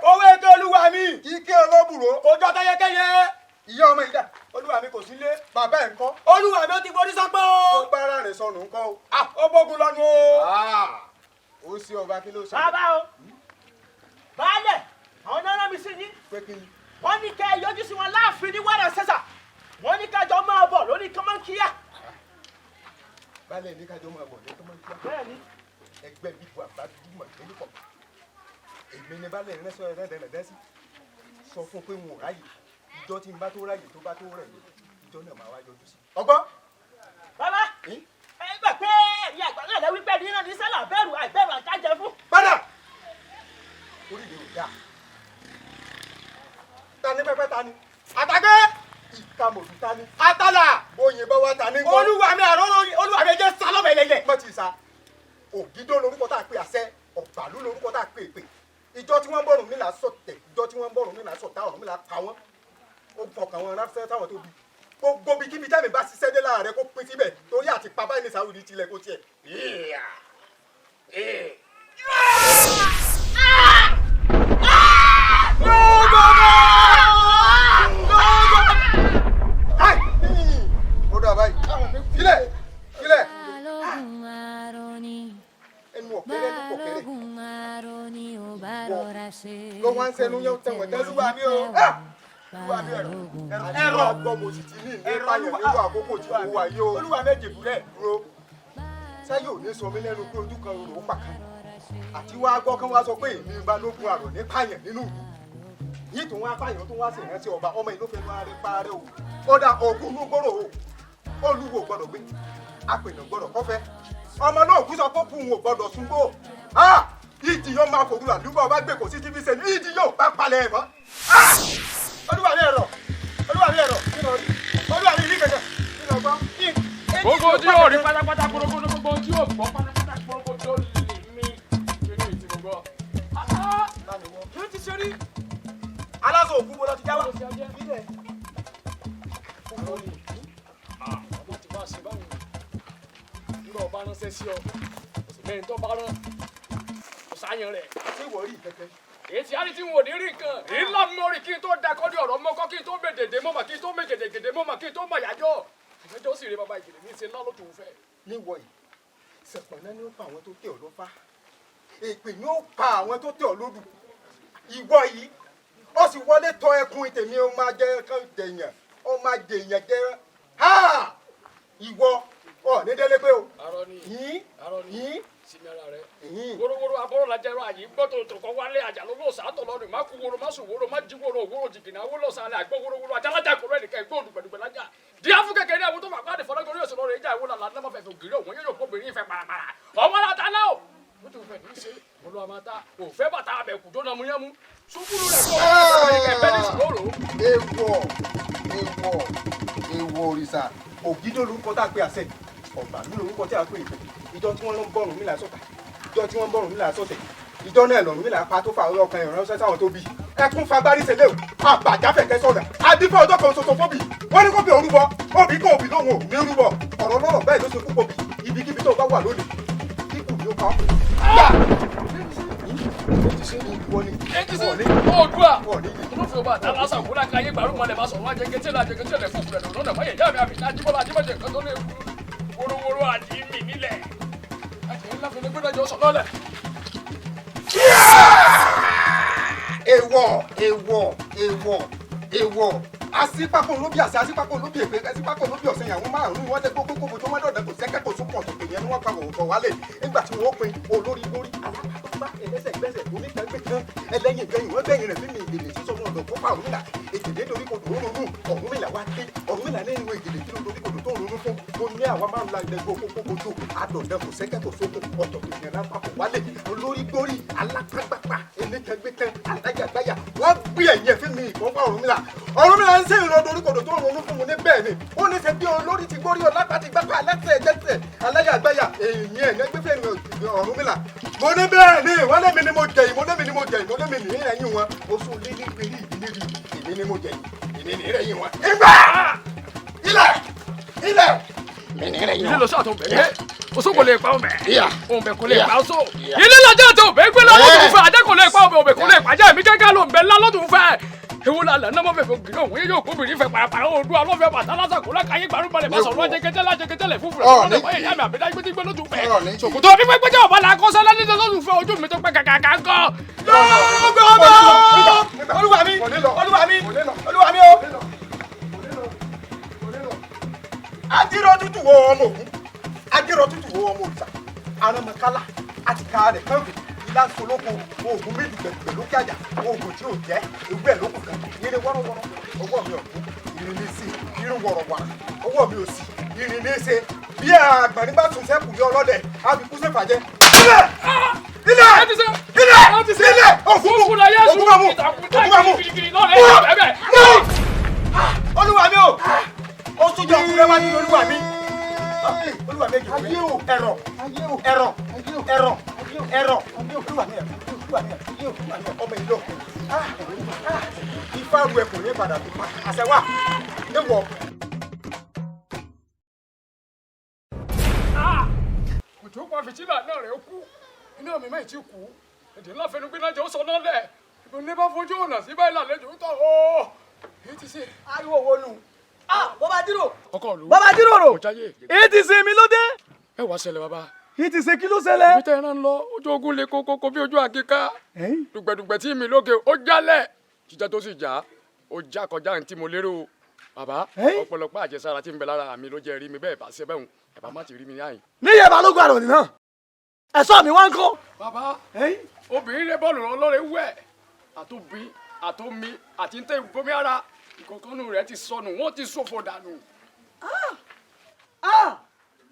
Owó ètò olúwa mi. Kíkẹ́ olóbùrò. Kò jọ tẹ́yẹkẹ́yẹ. Ìyá ọmọ ìdá. Olúwa mi kò sí lé. Bàbá ẹ̀ ń kọ́. Olúwa mi ó ti forí sọ́pọ̀ o. Ó bára rẹ̀ sọnù ń kọ́ o. Ó bógun lọ́nu o. Ó sí ọba, kí ló sọ? Bàbá o, baálẹ̀, àwọn náà rán mi sí yín. Pé kí ni? Wọ́n ní kẹ́ ẹ yọjú sí wọn láàfin ní wàrà sẹ́sà. Wọ́n ní kájọ máa bọ̀ lórí kọ́mọ́nkíyà. Baálẹ̀ ní kájọ máa bọ̀ ní kọ́mọ́nkíyà. Bẹ́ẹ̀ni. Ẹgbẹ́ bíbu àbájúmọ̀ lórí kọ̀. Èmi ni baálẹ̀ rẹ̀ sọ ẹ̀rẹ́ dẹ̀rẹ̀ sí. Sọ fún pé n ò ráyè. Ìjọ tí n bá tó ráyè, tó bá tó rẹ̀ mí, ìjọ náà máa wá yọjú sí. Ọgbọ́n. Bàbá, ẹ gbà pé ẹ̀yin àgbà náà lẹ́wí pẹ́ ní náà ní sálà bẹ̀rù àìbẹ̀rù àjájẹ fún. Padà! Orí mi ò dáa. Ta ni pẹ́pẹ́ ta ni? Àtàgbé! Ìkàmọ̀dù ta ni? Àtàlà! Oyin bá wa ta ní kọ́. Olúwa mi àrọ́ olúwa mi jẹ́ sálọ́mù ẹlẹ́yẹ. Mọ̀ ti sa. Ògídó lorúkọ tá a pè àṣẹ, ọ̀gbàlú lorúkọ tá a pè èpè. Ìjọ tí wọ́n ń bọ̀rùn mi là sọ̀tẹ̀, ìjọ tí wọ́n ń bọ̀rùn mi là sọ̀tá, ọ̀run mi là pa wọ́n. Ó fọkàn wọn ránṣẹ́ sáwọn tó bí. Gbogbo bí kíbi tẹ́mi bá ṣiṣẹ́ dé lára rẹ kó pín síbẹ̀ torí àti pa báyìí ní Sàwùdí tilẹ̀ kó tiẹ̀. Ó dà báyìí. Filẹ̀! Filẹ̀! Balógun àrò ni. Ẹnu ọ̀kẹ́rẹ́ ló pọ̀ kẹ́rẹ́. Balógun àrò ni ò bá rọra ṣe Ló wá ń sẹnu yẹn tẹ̀wọ̀n tẹ́lú wa mi o. Balógun Ẹ̀rọ ọgbọ́n mo sì ti ní ìlú pààyàn nírú àkókò tí mo wà yìí o. Olúwa méjì búrẹ́. Dúró. Sáyé ò ní sọ mí lẹ́nu pé ojú kan rò ó pàkan. Àti wá gbọ́ kán wá sọ pé èmi Balógun àrò ní pààyàn nínú ìlú. Yìí tó wá pààyàn tó wá sì rántí ọba ọmọ ìlú fẹnu ààrẹ parẹ́ o. Ó dà ògùn inú gbòòrò o. Olúwo gbọ́dọ̀ gbé. Apènà gbọ́dọ̀ kọ́fẹ́. Ọmọ náà kú sọ pé kùn ò gbọ́dọ̀ súngbò. Ìjì yóò máa fòrú làdúgbò ọba gbé kò sí tí fi ṣe ní ìjì yóò bá palẹ̀ ẹ̀ mọ́. Olúwa mi ẹ̀rọ. Olúwa mi ẹ̀rọ. Olúwa mi rí kẹ̀kẹ́. Gbogbo tí yóò rí pátápátá porogodo, gbogbo tí yóò gbọ́ pátápátá porogodo lè mí kí ni tí mo gbọ́. Kí ló ti ṣe rí? Aláṣọ òkú mo lọ ti já wa. Ọba ti wá ṣe báwọn nígbà ọba ránṣẹ́ sí ọ, kò sì mẹ́rin tó bá rán kò sáyẹn rẹ̀. Ṣé ìwọ rí kẹ̀kẹ́? Èyí tí a rí tí n ò ní rí nǹkan èyí ńlá mọ́rí kí n tó dakọ́ ní ọ̀rọ̀ mọ́kọ́, kí n tó mèdèdè mọ́mà, kí n tó mègèdègèdè mọ́mà, kí n tó mọ̀ yájọ́ àyájọ́ sì rí bàbá ìgèrè ní í ṣe ńlá ló tòun fẹ́. Níwọ̀ yìí, sẹ̀pọ̀nà ni ó pa àwọn tó tẹ̀ ọ́ lọ́fà. Èpè ni ó pa àwọn tó tẹ̀ ọ́ lódù. Ìwọ yìí, ó sì wọlé tọ ẹkùn tèmi, ó máa jẹ kán dèèyàn, ó máa dèèyàn jẹ. Ìwọ ọ ní délé pé o. Arọ ni. Yín. Arọ ni. Yín. Sinmi ara rẹ. Yín. Worowóró abọ́rọ̀ lajẹ rọ àyè gbọ́tò tó kọ́ wálé àjàló ló sàátọ̀ lọ́rùn má kú woro má sùn woro má jí woro òwúrò jìgìnà wó lọ sàlẹ̀ àgbọ̀ worowóró àjàlájà kúrò ẹnìkan ìgbó òdùgbẹ̀dùgbẹ̀ lájà. Di afu kékeré àwọn tó fà pàdé fọlọ́gọ́rí òsì lọ́rọ̀ ìjà ìwó làlá nàmọ́ fẹ̀fẹ̀ ògiri òun yóò kó obìnrin ìfẹ́ parapara. Ọmọ láta náà o. Ó ti fẹ́ ní í ṣe olúwa máa ta òfẹ́ bàtà abẹ́kù tó nàmú yẹ́mú. Sukuru rẹ̀ kọ́ ẹ̀fẹ́ ní sùúrù. Èèwọ̀ èèwọ̀ èèwọ̀ òrìṣà ògídó lórúkọ tá a pè àṣẹ ọ̀gbà mi lórúkọ tí a pè ìpè ìjọ tí wọ́n ń bọ̀rùn mi là sọ̀tà ìjọ tí wọ́n ń bọ̀rùn mi là sọ̀tẹ̀ ìjọ náà lọ̀rùn mi là pa tó fa ọkàn ìránṣẹ́ sáwọn tó bí ẹkún fagbárí ṣẹlẹ̀ o àbàjáfẹ̀kẹ́ sọ̀dà adífẹ́ ọjọ́ kan ṣoṣo fóbi wọ́n ní kó bí orúbọ òbí kò òbí lóhùn ò ní rúbọ ọ̀rọ̀ lọ́rọ̀ bẹ́ẹ̀ ló ṣe kú kòbí ibikíbi tó bá wà lónìí kíkù ni ó pa ọ́. Oòduà olófin ọba àtàlásà òkúra káyé gbàrúmọlẹ̀ bá sọ̀rọ̀ ajẹgẹtẹ̀ ajẹgẹtẹ̀ lẹ̀ fún fúlẹ̀ lọ́nà báyẹ̀ yá mi àbí ajíbọ́lá ajíbọ́jẹ̀ nǹkan tó lé worowóró àti mì nílẹ̀ àti ńlá fún mi gbọ́dọ̀ jọ sọ lọ́lẹ̀. Èèwọ̀ èèwọ̀ èèwọ̀ èèwọ̀ asípákó ló bí àṣẹ asípákó ló bí èpè asípákó ló bí ọ̀sẹ̀ yàwó márùn-ún wọ́n tẹ gbogbo kókó tó wọ́n dọ̀dọ̀ kò sẹ́kẹ̀ kò sókàn tó yẹn ni wọ́n pa òkò wálé nígbà tí wọ́n pin olórí lórí alápàpá ẹlẹ́sẹ̀ gbẹ́sẹ̀ onígbàgbé kan ẹlẹ́yìn gbẹ̀yìn wọ́n gbẹ̀yìn rẹ̀ fíìmù ìgbèlè sísọ wọn ọ̀dọ̀ kópa Ọ̀rúnmìlà ètèdè dorí kodò ó ronú Ọ̀rúnmìlà wá dé Ọ̀rúnmìlà nínú ìgbèlè kí ló dorí kodò tó ronú fún mo ní àwa máa ń la ilẹ̀ gbogbo kókó àdọ̀dẹ kò sẹ́kẹ̀ kò sókun ọ̀tọ̀ tó yẹn lápapọ̀ wálé olórí gbórí alápàgbàpà elékẹgbẹ́kẹ alájàgbáyà wọ́n gbé ẹ̀yìn ẹ̀ fíìmù ìfọ́npá Ọ̀rúnmìlà Ọ̀rúnmìlà ń sẹ́yìn lọ dorí kodò tó ronú fún mu ní bẹ́ẹ̀ ni ó ní ṣe bí olórí ti gbórí ọlápá ti gbápá alẹ́sẹ̀ ẹ̀jẹ̀sẹ̀ alájàgbáyà èyí ẹ̀ ní ẹgbẹ́ fẹ́mi Ọ̀rúnmìlà mo ní bẹ́ẹ̀ ni wọ́n lé mi ni mo jẹ̀yìn mo lé mi ni mo jẹ̀yìn mo lé mi ní ẹ̀yìn wọn oṣù lílí péré ìdílé rí èmi ni mo jẹ̀yìn èmi ní ẹ̀yìn wọn. Ìgbà ilẹ̀ ilẹ̀ mi ní ẹ̀yìn wọn. Ilé lọ sí àtọ̀ bẹ́ẹ̀ oṣù kò lè pa ọmọ ẹ̀ ọmọ kò lè pa oṣù. Ilé lọ́jọ́ tó bẹ́ẹ̀ gbé lọ́dún fẹ́ ajá kò lè pa ọmọ ọmọ kò lè pàjá èmi gẹ́gẹ́ ló ń bẹ ńlá lọ́dún fẹ́. Ewu la lànà mọ́ fẹ́fẹ́ ògiri òun yóò kóbìnrin fẹ́ parapara Oòduà lọ́fẹ́ bàtà lásàkó lákàyè gbàrúmọlẹ̀ bá sọ̀rọ̀ ajẹgẹtẹ lájẹgẹtẹ lẹ̀ fúnfún rẹ̀ lọ́dọ̀ báyẹ̀ yá mi àbídá gbé gbé lójú fẹ́. Ṣòkòtò mi pẹ́ gbẹ́jọ́ ọ̀bá làkọ́sọ́ lẹ́ni lọ́dún fẹ́ ojú mi tó pẹ́ kàkàkà ń kọ́. Olúwa mi Olúwa mi Olúwa mi o. Adírọ̀ tútù wo ọmọ ògún adírọ̀ tútù wo ọmọ òrìṣà arámọkálá àti ká rẹ̀ kángun ìlàsọlóko oògùn méjì gbẹ̀gbẹ̀ lókè àjà oògùn tí ò jẹ́ ewu ẹ̀ lókun kan irin wọ́rọ́wọ́rọ́ ọwọ́ mi ọ̀gbọ́n irin ní í ṣe irin wọ̀rọ̀wọ̀rọ̀ ọwọ́ mi ò sí irin ní í ṣe bí àgbọ̀nrín bá tún sẹ́kù lé ọlọ́dẹ àbí kú sẹ́fàjẹ́. Ilẹ̀ ilẹ̀ ilẹ̀ ilẹ̀ ògùn mú ògùn bá mú ògùn bá mú. Olúwa mi o ó tún jọ ọkùnrin wájú olúwa mi olúwa mi èjì ẹ̀rọ ẹ̀rọ ẹ̀rọ ẹ̀rọ olúwa mi ẹ̀rọ olúwa mi ẹ̀rọ olúwa mi ọmọ ìlú ifá ru ẹkùn ní padà tó pa àṣẹ wà ewọ. Kùtù pa fìtílà náà rẹ̀ kú iná mi máa ti kú èdè ńlá fẹnu gbé náà jẹ́ ó sọ náà lẹ̀ ìbò ní bá fojú ọ̀nà sí báyìí lálejò ń tọ̀ ọ́ èyí ti ṣe. Ariwo wo nu bọ́bá dírò ọkọ ìlú bọ́bá dírò rò èyí ti ṣe mi ló dé. Ẹ wá ṣẹlẹ̀ bàbá. Èyí ti ṣe kí ló ṣẹlẹ̀. Ibi tẹ́ ẹran lọ ojú ogun le kókókó bí ojú àkíká dùgbẹ̀dùgbẹ̀ tí mi lókè ó jálẹ̀ jíjá tó sì já ó já kọjá ní tí mo lérò bàbá ọ̀pọ̀lọpọ̀ àjẹsára tí ń bẹ lára mi ló jẹ́ rí mi bẹ́ẹ̀ bá ṣe bẹ́ẹ̀ ẹ̀ bá má ti rí mi yáyìn. Níyẹn balógun àròní náà ẹ̀ṣọ́ mi wá ń kọ́. Bàbá obìnrin rẹ bọ́ọ̀lù ọlọ́rẹ̀ wẹ̀ àtòbí àtòmí àti ń tẹ ìbomi ara ìkọ̀kọ́nù rẹ̀ ti sọnù wọ́n ti ṣòfò dànù.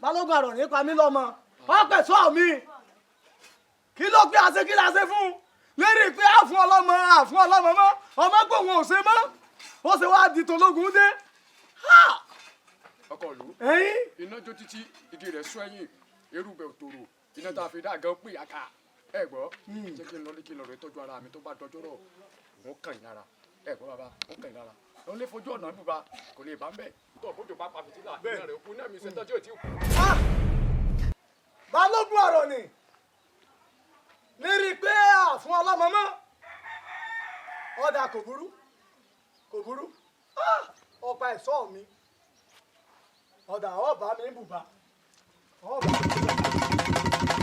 Balógun àròní pa mí lọ́mọ ọpẹ̀sọ́ mi kí ló pé àṣẹ kí la ṣe fún lérí pé àfún ọlọ́mọ àfún ọlọ́mọ mọ́ ọmọ gbòhun ò ṣe mọ́ ó ṣe wáá di tológun dé. Ọkọ ìlú iná jó títí igi rẹ̀ sún ẹ̀yìn erúbẹ̀ òtòrò iná tá a fi dá gan pè yàkà ẹ gbọ́ jẹ́ kí n lọ kí n lọ rẹ tọ́jú ara mi tó bá dọjọ́ rọ̀ wọ́n kàn yín lára ẹ gbọ́ bàbá wọ́n kàn yín lára lọ́n lé fojú ọ̀nà ibùba kò lè bá ń bẹ̀ tó bójú bá pa fìtílà iná rẹ̀ kú náà mi ṣe tọ́jú òtí kú. Balógun ọ̀rọ̀ ni lérí pé àfún ọlọ́mọ mọ́ ọ̀dà kò burú kò burú ọ̀pá ẹ̀ṣọ́ mi ọ̀dà ọ̀bà mi ń bùbá ọ̀bà mi ń bùbá.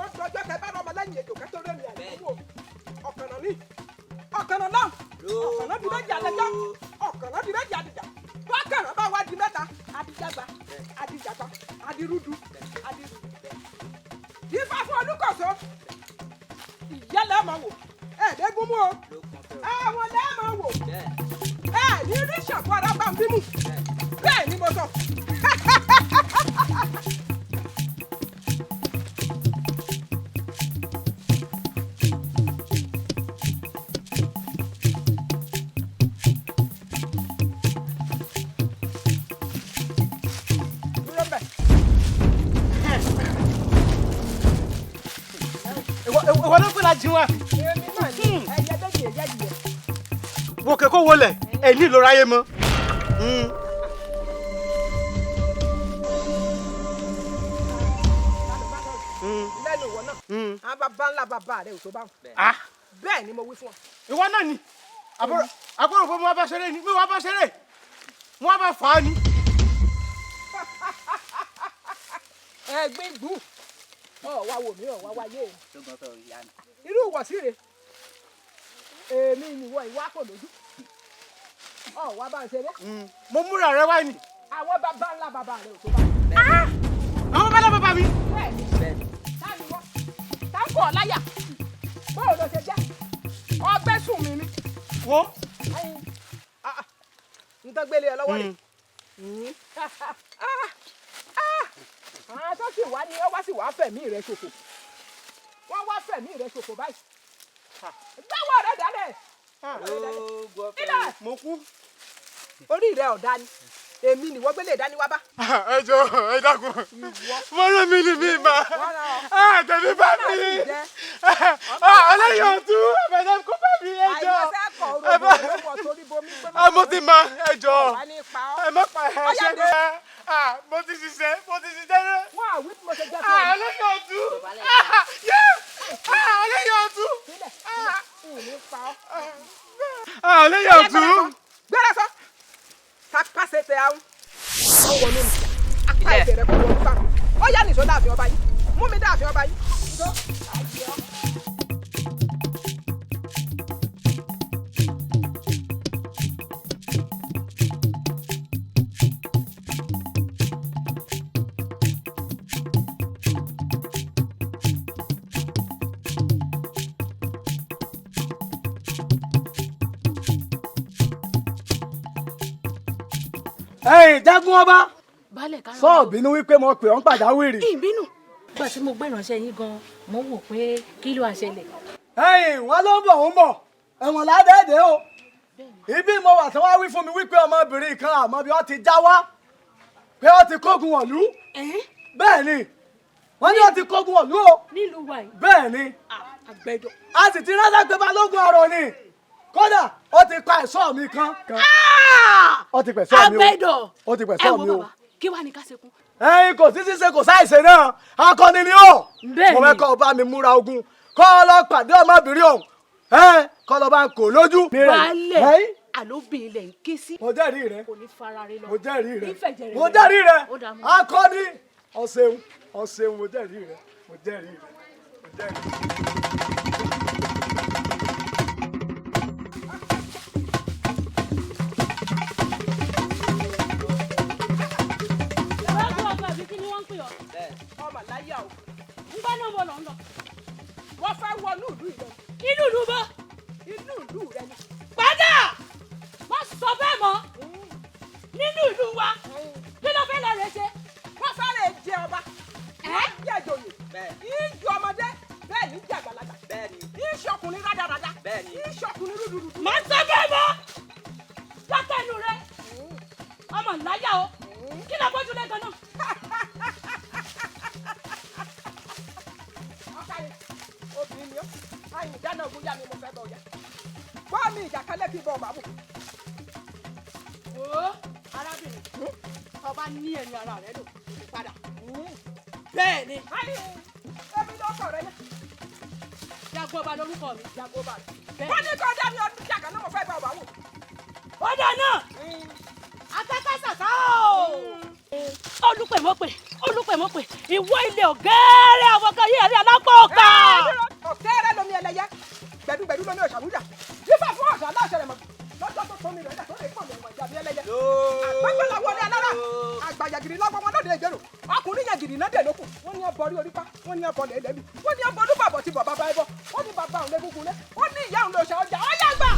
Ó dọjọ́ tẹ bá rọmọ lẹ́yìn ètò kẹ́tọ́ rẹ̀ mi àyẹ̀wò. Ọ̀kànnà ní ọ̀kànnà náà ọ̀kànnà di méjì àlejò ọ̀kànnà di méjì àdìjà wákànnà bá wá di mẹ́ta àdìjàgbá àdìjàgbá àdìrúdu àdìrúdu. Ifá fún Olúkòso ìyá lẹ́ẹ̀ máa wò ẹ̀ẹ́dẹ́gún mú o àwọn lẹ́ẹ̀ máa wò ẹ̀ ní rí ṣàkó ara bá ń bímú bẹ́ẹ̀ ni mo sọ. Dúró ń bẹ̀. Ìwọ ló pè láti wá. Èmi náà ni ẹyẹ méjì ẹyẹ yìí. Wò kẹ́kọ̀ọ́ wọlé ẹ̀ ní ìlú ráyé mọ́. Lẹ́nu ìwọ náà, àwọn bàbá ńlá bàbá rẹ̀ ò tó bá wọn. Bẹ́ẹ̀ ni mo wí fún ọ. Ìwọ náà ni àbúrò fún mi wá bá ṣeré ni mi wá bá ṣeré mo wá bá fà á ni. Ẹ̀gbin gbù ọ̀ wá wò mí ọ̀ wá wáyé o. Irú ìwọ̀sí rè èmi nìwọ ìwà kò lójú ọ̀ wá bá ń ṣeré. Mo múra rẹ wá ni. Àwọn bàbá ńlá bàbá rẹ̀ ò tó bá wọn. Àwọn bàbá ńlá bàbá mi. Bẹ́ẹ̀ni táni wọ́n táǹkọ̀ ọ̀láyà báwo ló ṣe jẹ́ ọgbẹ́ sùn mi ni. Wo. N tó gbélé ẹ lọ́wọ́ rẹ̀. Àwọn tó sì wá ní ọ wá sì wá fẹ̀mí rẹ̀ ṣòfò. Wọ́n wá fẹ̀mí rẹ̀ ṣòfò báyìí. Gbáwọ̀ rẹ̀ dálẹ̀. Ilẹ̀. Mo kú. Orí rẹ̀ ọ̀dá ni. Èmi ni wọ́n gbélé dání wá bá. Ẹ jọ̀ọ́ ẹ dákun. Mo rán mi ní mi mà. Tẹ̀mí bá mi. Ọlẹ́yìn ọ̀tún àbẹ̀dẹ̀ kó bá mi ẹ jọ̀ọ́. Mo ti mọ ẹ jọ̀ọ́. Ẹ má pa ẹ ṣe bẹ́ẹ̀. Mo ti ṣiṣẹ́ mo ti ṣiṣẹ́ rẹ̀. Wọ́n àwí bí mo ṣe jẹ́ fún ọ. Ọlẹ́yìn ọ̀tún. Ọlẹ́yìn ọ̀tún. Ọlẹ́yìn ọ̀tún. Gbéra sọ. Kápásẹ̀ tẹ àwọn. Wọ́n wọnú mi. Apá ẹsẹ̀ rẹ̀ kò wọnú bá mi. Ó yá nìṣó dáàfin ọba yìí. Mú mi dáàfin ọba yìí. Nìṣó. Àjẹ́ ọ́. Ẹ̀yin jagun ọba Baálẹ̀ ká sọ bínú wípé mo pè ọ́n pàjáwìrì. Ìbínú. Nígbà tí mo gbé ìránṣẹ́ yín gan, mo wò pé kí ló àṣẹlẹ̀. Ẹ̀yin wọn ló ń bọ̀ ń bọ̀ ẹ̀wọ̀n ládẹ́ẹ̀dẹ́ o. Ibi mo wà tí wọ́n wí fún mi wípé ọmọbìnrin kan àmọ́ bí wọ́n ti já wá pé wọ́n ti kógun wọ̀lú. Bẹ́ẹ̀ ni wọ́n ní wọ́n ti kógun wọ̀lú o. Nílùú wa yìí. Bẹ́ẹ̀ ni Àgbẹ̀dọ̀. a sì ti ránṣẹ́ pé balógun ọ̀rọ̀ ni kódà ó ti pa ẹ̀ṣọ́ mi kan. Ó ti pẹ̀ṣọ́ mi o. Àgbẹ̀dọ̀. Ó ti pẹ̀ṣọ́ mi Ẹ wo o. bàbá, kí wàá ní ká ṣe kún. Ẹ̀yin kò sí ṣíṣe kò sáìṣe náà akọni ni ó. Bẹ́ẹ̀ni. Mo fẹ́ kọ́ ọ bá mi múra ogun kọ́ ọ lọ pàdé ọmọbìnrin ọ̀hún kọ́ lọ bá ń kò lójú. Baálẹ̀ àlóbìn ilẹ̀ ń ké sí. Mo jẹ́rìí rẹ. Kò ní fara rẹ lọ. Mo jẹ́rìí rẹ. Ìfẹ̀jẹ̀ rẹ Mo jẹ́rìí rẹ. Ó dàá mọ́. Akọni ọ̀sẹ̀un ọ̀sẹ̀un mo jẹ́rìí rẹ mo jẹ́rìí rẹ mo jẹ́rìí rẹ. Lọ́jọ́ ọba àbí kí ni wọ́n ń pè ọ́? Ọmọ láyà o. Ń gbọ́ náà bọ̀ lọ́ ń lọ. Wọ́n fẹ́ wọnú ìlú ìlọ. Inú ìlú bọ́. Inú ìlú rẹ ni. Padà! Má sọ bẹ́ẹ̀ mọ́. Nínú ìlú wa, kí ló fẹ́ lọ rẹ̀ ṣe? Wọ́n fẹ́ lè jẹ ọba. Wọ́n jẹ ìjòyè. Ìjọ ọmọdé bẹ́ẹ̀ ní jẹ àgbàlagbà. Ìṣọkùnrin rádaràda. Ìṣọkùnrin rúdurùdu. Má sọ bẹ́ẹ̀ mọ́. Dákẹ́ ẹnu rẹ. Ọmọ ńláyà o. Kí ló bójú lé gan-an? Ọ̀kàrẹ̀ obìnrin ni ó. Àyìn dáná ogun yá mi mo fẹ́ bọ̀ ọ̀yà. Bọ́ mi ìjà kan lẹ́kì bọ̀ bàbù. Wo arábìnrin ọba ní ẹnu ara rẹ lò padà. Bẹ́ẹ̀ ni. Èmi ló kọ̀ rẹ ní. Jagun ọba lórúkọ mi. Jagun ọba. Wọ́n ní kọ́ dá mi ọdún jàkà náà mo fẹ́ bọ̀ bàbù. Ó dà náà. Akẹ́kọ̀ọ́ sàtà o. Olùpẹ̀mọ́pẹ̀ olùpẹ̀mọ́pẹ̀ ìwọ ilé ọ̀gẹ́rẹ́ àwọn kan yíyàrí alápọ̀ ọ̀kà. Ọ̀kẹ́rẹ́ lomi ẹlẹ́yẹ gbẹdúgbẹdú lomi ọ̀ṣàwúdà fífà fún ọ̀ṣà aláṣẹ rẹ̀ mọ̀ lọ́jọ́ tó tómi rẹ̀ tó lè pọ̀ lẹ́wọ̀n ìjàbí ẹlẹ́yẹ. Àgbàgbọ́lá wọlé alára àgbàyàgìrì lọ́wọ́ wọn lóde ìgbèrò ọkùnrin yẹn gìrì náà dè lókun wọ́n ní ọbọ̀ orí orí pa wọ́n ní ọbọ̀ lẹ́lẹ́bí wọ́n ní ọbọ̀ olúbàbọ̀ ti bọ̀ bàbá ẹbọ wọ́n ní bàbá òun lẹ́gúngún lé wọ́n ní ìyá òun lòṣà ọjà ọ̀yà gbà.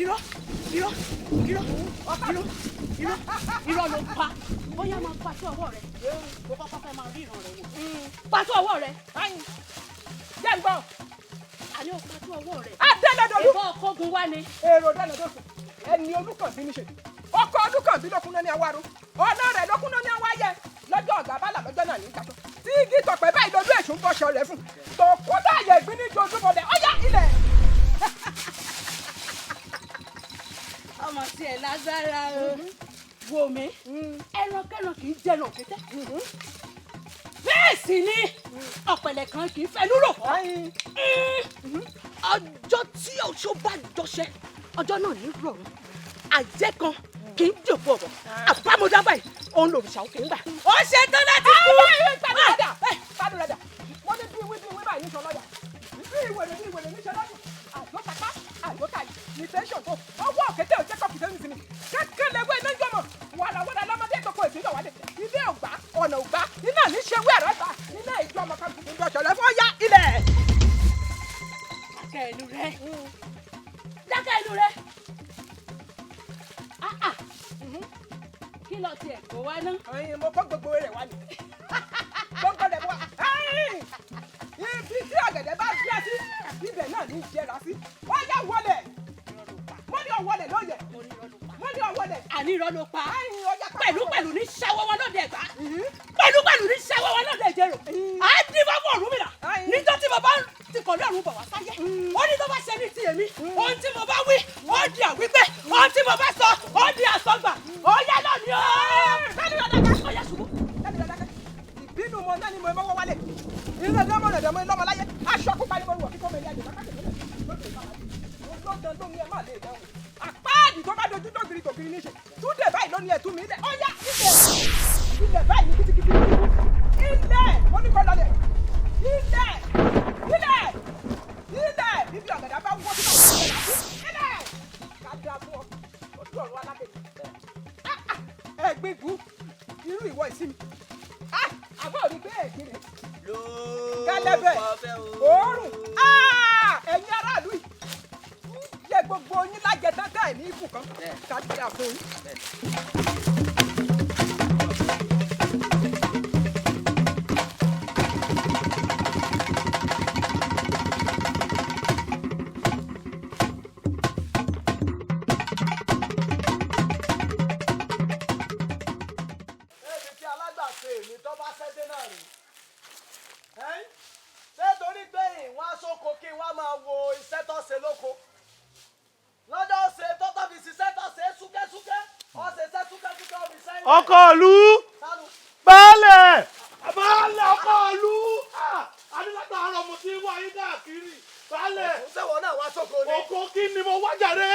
Irọ́ irọ́ irọ́ irọ́ irọ́ irọ́ ló pa bóyá máa pa sí ọwọ́ rẹ mo kọ́kọ́ fẹ́ máa rí ìran rẹ wò pa sí ọwọ́ rẹ. Jẹ́ ń gbọ́. Àní o pa sí ọwọ́ rẹ. Adélẹ́dọ̀lú. Ìbọn ọkọ̀gun wá ni. Èrò dẹ́nàdọ́sùn ẹni olúkànbí níṣe ọkọ olúkànbí lókun náà ní awárò ọ̀nà rẹ̀ lókun náà ní awáyẹ lọ́jọ́ ọ̀gá bálà lọ́jọ́ náà ní ìgbàtọ́ tí igi tọ̀pẹ̀ báyìí lójú èṣù ń bọ́ṣọ rẹ̀ fún tòkútà àyè ìgbín ní jojúbọlẹ̀ ọ̀yá ilẹ̀. Ọmọ tiẹ̀ lágbára o. Wò mí, ẹrankẹ́ran kì í jẹran òkété. Bẹ́ẹ̀ sì ni ọ̀pẹ̀lẹ̀ kan kì í fẹnu rò fọ́. Ọjọ́ tí oṣó bá jọṣẹ́, ọjọ́ náà ní rọrùn. Àjẹ́ kan kì í jòkó ọ̀bọ̀. Àbámọ̀dá báyìí, òun lòrìṣà òkè ń gbà. Ó ṣe tán láti kú. Gbàdúrà wọ́n ní bí wí bí wí báyìí ní sọlọ́yà bí ìwèrè bí ìwèrè ní sọlọ́yà àjọtàpá àjọtàyè ní tẹ́sán tó ọwọ́ òkété òjẹ́ kọ̀kìtẹ́ ní sinmi kékeré lewé iná jọmọ wàràwàrà lọ́mọdé kọ̀kọ́ ìbílẹ̀ wálé ilé ògbà ọ̀nà ògbà iná ní ṣe wí àrà gbà iná ìjọ ọmọ kan kùkùn dọ̀ṣọ̀ rẹ fún ọ̀yá ilẹ̀. Dákẹ́ ẹnu rẹ. Dákẹ́ ẹnu rẹ. Kí lọ tiẹ̀ kó wá ná. Mo kọ́ gbogbo rẹ̀ wá ni gbogbo rẹ̀ wá ibi tí ọ̀gẹ̀dẹ̀ bá gbé sí ibẹ̀ náà ní jẹrà sí ó yá wọlé mo ní ọwọlé lóye mo ní ọwọlé. Àní irọ́ ló pa pẹ̀lú pẹ̀lú ní ṣẹ́wọ́ wọn lóde Ẹ̀gbá pẹ̀lú pẹ̀lú ní ṣẹ́wọ́ wọn lóde Ìjẹ̀rò à á dín fún Ọ̀rúnmìlà níjọ́ tí mo bá ti kọ̀ lọ́rùn bọ̀ wá sáyé ó ní tó bá ṣe ní ti èmi ohun tí mo bá wí ó di àwípé ohun tí mo bá sọ ó di àsọgbà ó yá lónìí ó. Ó yá ṣubú. Ìbínú mo náà ni mo mọ́wọ́ wálé ìrìn ọmọ rẹ̀ mọ́ lọ́mọ láyé aṣọ pupa ni mo wọ̀ kíkọ́ mẹ́rin àjẹ́ kákàtà lóde ìbára lọ́dọ̀ lómi ẹ̀ má lè dáhùn àpáàdì tó bá dojú dògiri tògiri níṣe túndé báyìí lónìí ẹ̀ tú mi ilẹ̀ ọ̀yá ilẹ̀ ilẹ̀ báyìí ní kìtìkìtì ilẹ̀ mo ní kọ́ lọlẹ̀ ilẹ̀ ilẹ̀ ilẹ̀ bíbí ọ̀gàdà bá wọ́ sínú ọ̀gàdà ilẹ̀ ká dáa fún ọ ojú ọ̀run alákejì ẹ̀gbin bú irú ìwọ ìsinmi àbọ̀ rí pé èkìrè kẹlẹbẹ òórùn ẹ̀yin aráàlú yìí yẹ gbogbo yín lájẹ tán ẹ̀ ní ikú kan tàbí àfún yín. Ẹbí tí alágbàṣe mi tó bá ṣẹ́dé náà rèé. Ṣé torí pé ìwọ́n aṣọ́kò kí wọ́n máa wo iṣẹ́ tó ṣe lóko? Lọ́jọ́ ṣe tó tó fi ṣiṣẹ́ tó ṣe súkẹ́súkẹ́, ó ṣe iṣẹ́ súkẹ́súkẹ́ ó fi sẹ́yìn. Ọkọ ìlú baálẹ̀ baálẹ̀ ọkọ ìlú adúlágbà àárọ̀ mo ti ń wá yín káàkiri baálẹ̀. Ṣé wọn náà wá sóko ni? Oko kí ni mo wá jàre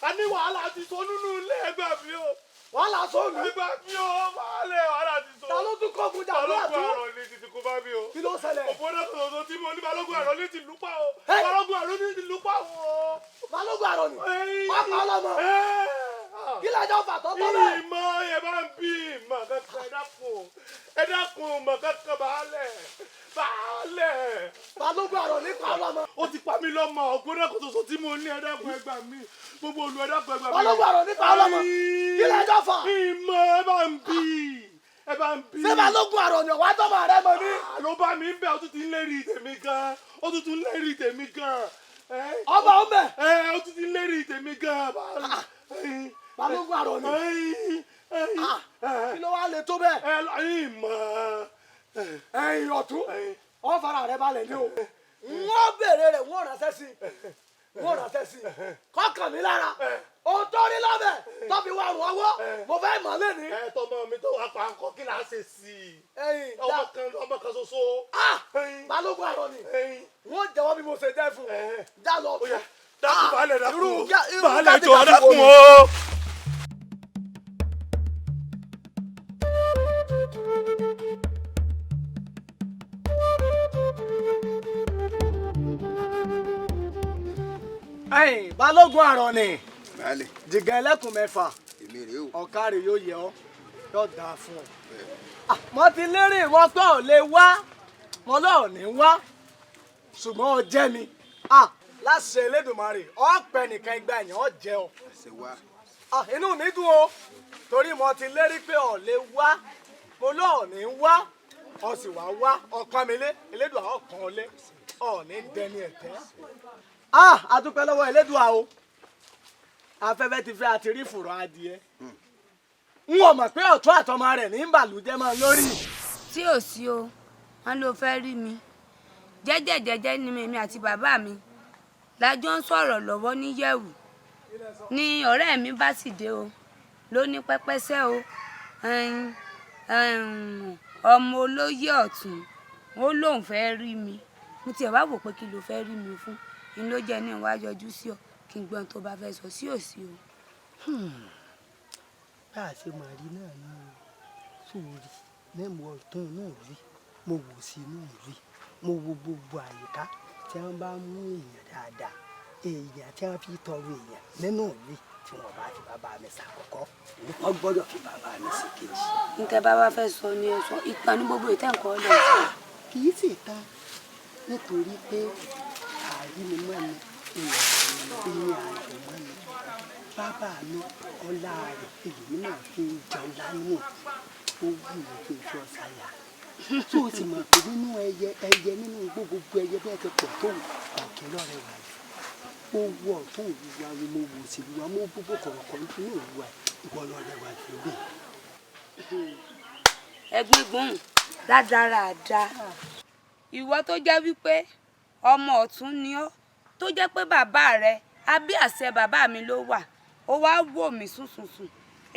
a ní wàhálà ti sọ nínú ilé ẹgbẹ́ mi o. Wàhálà sóòlù. Ẹgbẹ́ mi o baálẹ̀ wàhálà ti sọ. Ta ló tún kógun jà lóòtú? Balógun àrọ̀ ni títí kó bá mi o. Kí ló ṣẹlẹ̀? Òpó náà sọ̀tọ̀ tí mo ní balógun àrọ̀ ní ti lù pa o. Balógun àrọ̀ ní ti lù pa o. Balógun àrọ̀ ni. Ọkọ̀ ọlọ́mọ. Kí lẹ́jọ́ fà tó tó bẹ́ẹ̀? Ìmọ̀ ẹ bá ń bí ìmọ̀ kankan ẹ dákun ẹ dákun ìmọ̀ kankan baálẹ̀ baálẹ̀. Balógun àrọ̀ ní pa ọlọ́mọ. Ó ti pa mí lọ́mọ òpó náà kò sọ̀tọ̀ tí mo ní ẹ dákun ẹ gbà mí gbogbo olú ẹ dákun ẹ gbà mí. Balógun àrọ̀ ní pa ọlọ́mọ. Kí lẹ́jọ́ fà? Ìmọ̀ ẹ bá ń bí ẹ bá ń bí. Ṣé balógun àrọ̀ ni ọ̀wá tọ́mọ rẹ mọ̀ ní? Ló bá mi ń bẹ̀ ó tún ti ń lérí tèmi gan ó tún ti ń lérí tèmi gan. Ọba ọmọ ẹ ó tún ti ń lérí tèmi gan. Balógun àrọ̀ ni. Kí ló wá lè tó bẹ́ẹ̀? Ìmọ̀. Ẹ̀yin ọ̀tún, ọ fara rẹ balẹ̀ ní o. Wọ́n béèrè rẹ̀, wọ́n ránṣẹ́ sí i. Wọ́n ránṣẹ́ sí i. Kọ́kàn mi lára. Ohun tó rí lọ́bẹ̀ tó fi wá rùn ọwọ́, mo fẹ́ mọ̀ lẹ́ni. Ẹ tọmọ mi tó wà pa nǹkan kí là á ṣe sí i. Ọmọ kan ṣoṣo. Balógun àrọ̀ ni. Wọ́n jẹ́wọ́ bí mo ṣe jẹ́ fún un. Já lọ. Dákun baálẹ̀, dákun o. Irú Baálẹ̀, jọ̀ọ́, kátìkàtì wo dákun ni? o. Ẹ̀yin balógun àrọ̀ ni Baálẹ̀. Jìgá ẹlẹ́kùn mẹ́fà. Èmi rèé o. Ọ̀kárì yóò yẹ ọ́, yóò dáa fún ọ. Ah, mo ti lérè ìwọ pé ò lè wá, mo lọ́ọ̀ ní wá, ṣùgbọ́n ọ jẹ́ mi. Ah, láṣẹ Elédùmarè, ọ̀pẹ nìkan igba ẹ̀yàn ọ jẹ́ ọ. Àṣẹ wá. Ah, inú mi dùn o, torí mo ti lérí pé ò lè wá, mo lọ́ọ̀ ní wá, ọ sì wá wá, ọkàn mi lé, Elédùà ọkàn ọ lé, ọ̀ ní dẹni ẹ̀tẹ́. Ah, a dúpẹ́ lọ́wọ́ Elédùà o, afẹ́fẹ́ ti fẹ́ àti rí fùrọ̀ adìẹ. N ò mọ̀ pé ọ̀tún àtọmọ rẹ̀ ní bàlújẹ́ máa lórí. Tí ò sí o, wọn ló fẹ́ rí mi. Jẹ́jẹ́jẹ́jẹ́ ni èmi àti bàbá mi lájọ ń sọ̀rọ̀ lọ́wọ́ níyẹ̀wù ni ọ̀rẹ́ mi bá sì dé o, ló ní pẹ́pẹ́sẹ́ o, ẹn, ẹn, ọmọ olóyè ọ̀tún ó lóun fẹ́ rí mi. Mo tiẹ̀ wá wò pé kí ló fẹ́ rí mi fún, ni ló jẹ́ ní ìwà yọjú sí ọ kí n gbọ́n tó bá fẹ́ sọ sí òsì o. Bá a ṣe mọ̀ rí náà ni o, sóòrì mẹ́mu ọ̀tún náà rí, mo wò sí náà rí, mo wo gbogbo àyíká tí wọ́n bá mú èèyàn dáadáa, èèyàn tí wọ́n fi tọrọ èèyàn nínú rí, tí wọ́n bá fi bàbá mi ṣàkọ́kọ́, wọ́n gbọ́dọ̀ fi bàbá mi ṣe kejì. Nǹkan bá wá fẹ́ sọ ni ẹ sọ, ìtàn ní gbogbo ìtàn kọ́ lọ. Kì í sì tán nítorí pé àrímọ́ ni ìyẹn àjùmọ́ ni bàbá mi, ọlá rẹ̀ èyí náà fi ń jẹun lánàá, ó wù mí kí n fi ọ ṣàyà. Tó o sì mọ̀ pé nínú ẹyẹ ẹyẹ nínú gbogbo ẹyẹ bí ẹ ti pọ̀ tó ọ̀kẹ́ lọ́rẹ̀ wà yìí, ó wù ọ́ tó wù wá, mo wò sí wù wá, mo gbogbo kọ̀ọ̀kan nínú ìwà ìwọ lọ́rẹ̀ wà jù bẹ́ẹ̀. Ẹ̀gbin gbòhùn rádaràda, ìwọ tó jẹ́ wípé ọmọ ọ̀tún ni ọ́, tó jẹ́ pé bàbá rẹ abí àṣẹ bàbá mi ló wà, ó wá wò mí sùnsùnsùn,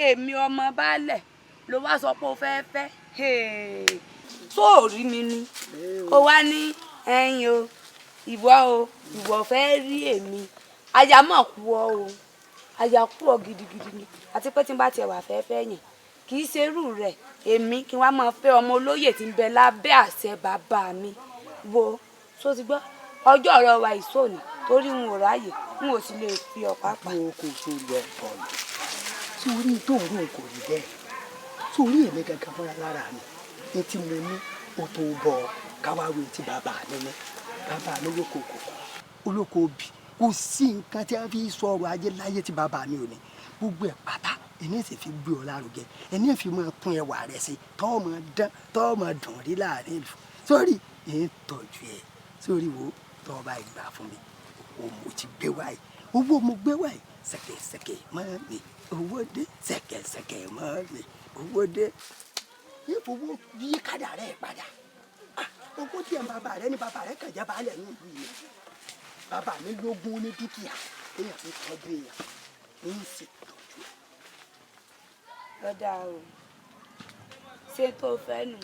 èmi ọmọ baálẹ̀ ló wá sọ pé ó fẹ́ fẹ́. Tó ò rí mi ni ó wá ní ẹyin o, ìwọ o, ìwọ fẹ́ rí èmi, aya mọ̀ kú ọ o, aya kú ọ gidigidi ni. Àti pé tí n bá tiẹ̀ wà fẹ́ fẹ́ yẹn, kì í ṣe irú rẹ̀ èmi kí n wá máa fẹ́ ọmọ olóyè tí ń bẹ lábẹ́ àṣẹ bàbá mi. Wo tó ti gbọ́ ọjọ́ ọ̀rọ̀ wa ìsòní, torí n ò ráàyè, n ò sì lè fi ọ̀pá pa. Wo kò tó lọ bọ̀lù sórí tó ń rò kò rí bẹ́ẹ̀, sórí èmi gangan fúnra lára mi ní tí mo ní o tó bọ̀ káwáwé tí bàbá mi ní. Bàbá mi lóko kòkó olóko obì, kò sí nǹkan tí a fi sọ̀rọ̀ ajé láyé tí bàbá mi ò ní. Gbogbo ẹ̀ pátá ẹni sì fi gbé ọ lárugẹ, ẹni fi máa tún ẹwà rẹ sí, tọ́ máa dán, tọ́ máa dùn rí láàrin ìlú. Sórí ẹ̀ ń tọ́jú ẹ, sórí wo tọ́ bá gbà fún mi, o mo ti gbé wáyé, owó mo gbé wáyé, ṣẹ̀kẹ̀ṣẹ̀kẹ̀ mọ́ mi owó dé, ṣẹ̀kẹ̀ṣẹ̀kẹ̀ mọ́ mi owó dé. Ìfowó yí kádà rẹ̀ padà. Owó díẹ̀ bàbá rẹ̀ ní bàbá rẹ̀ kàn jẹ́ baálẹ̀ ní ìlú yìí. Bàbá mi lógún ní dúkìá, èèyàn fi tọ́jú èèyàn, ń sì tọ́jú ẹ̀. Lọ́dà o, ṣé tó fẹ́ nù?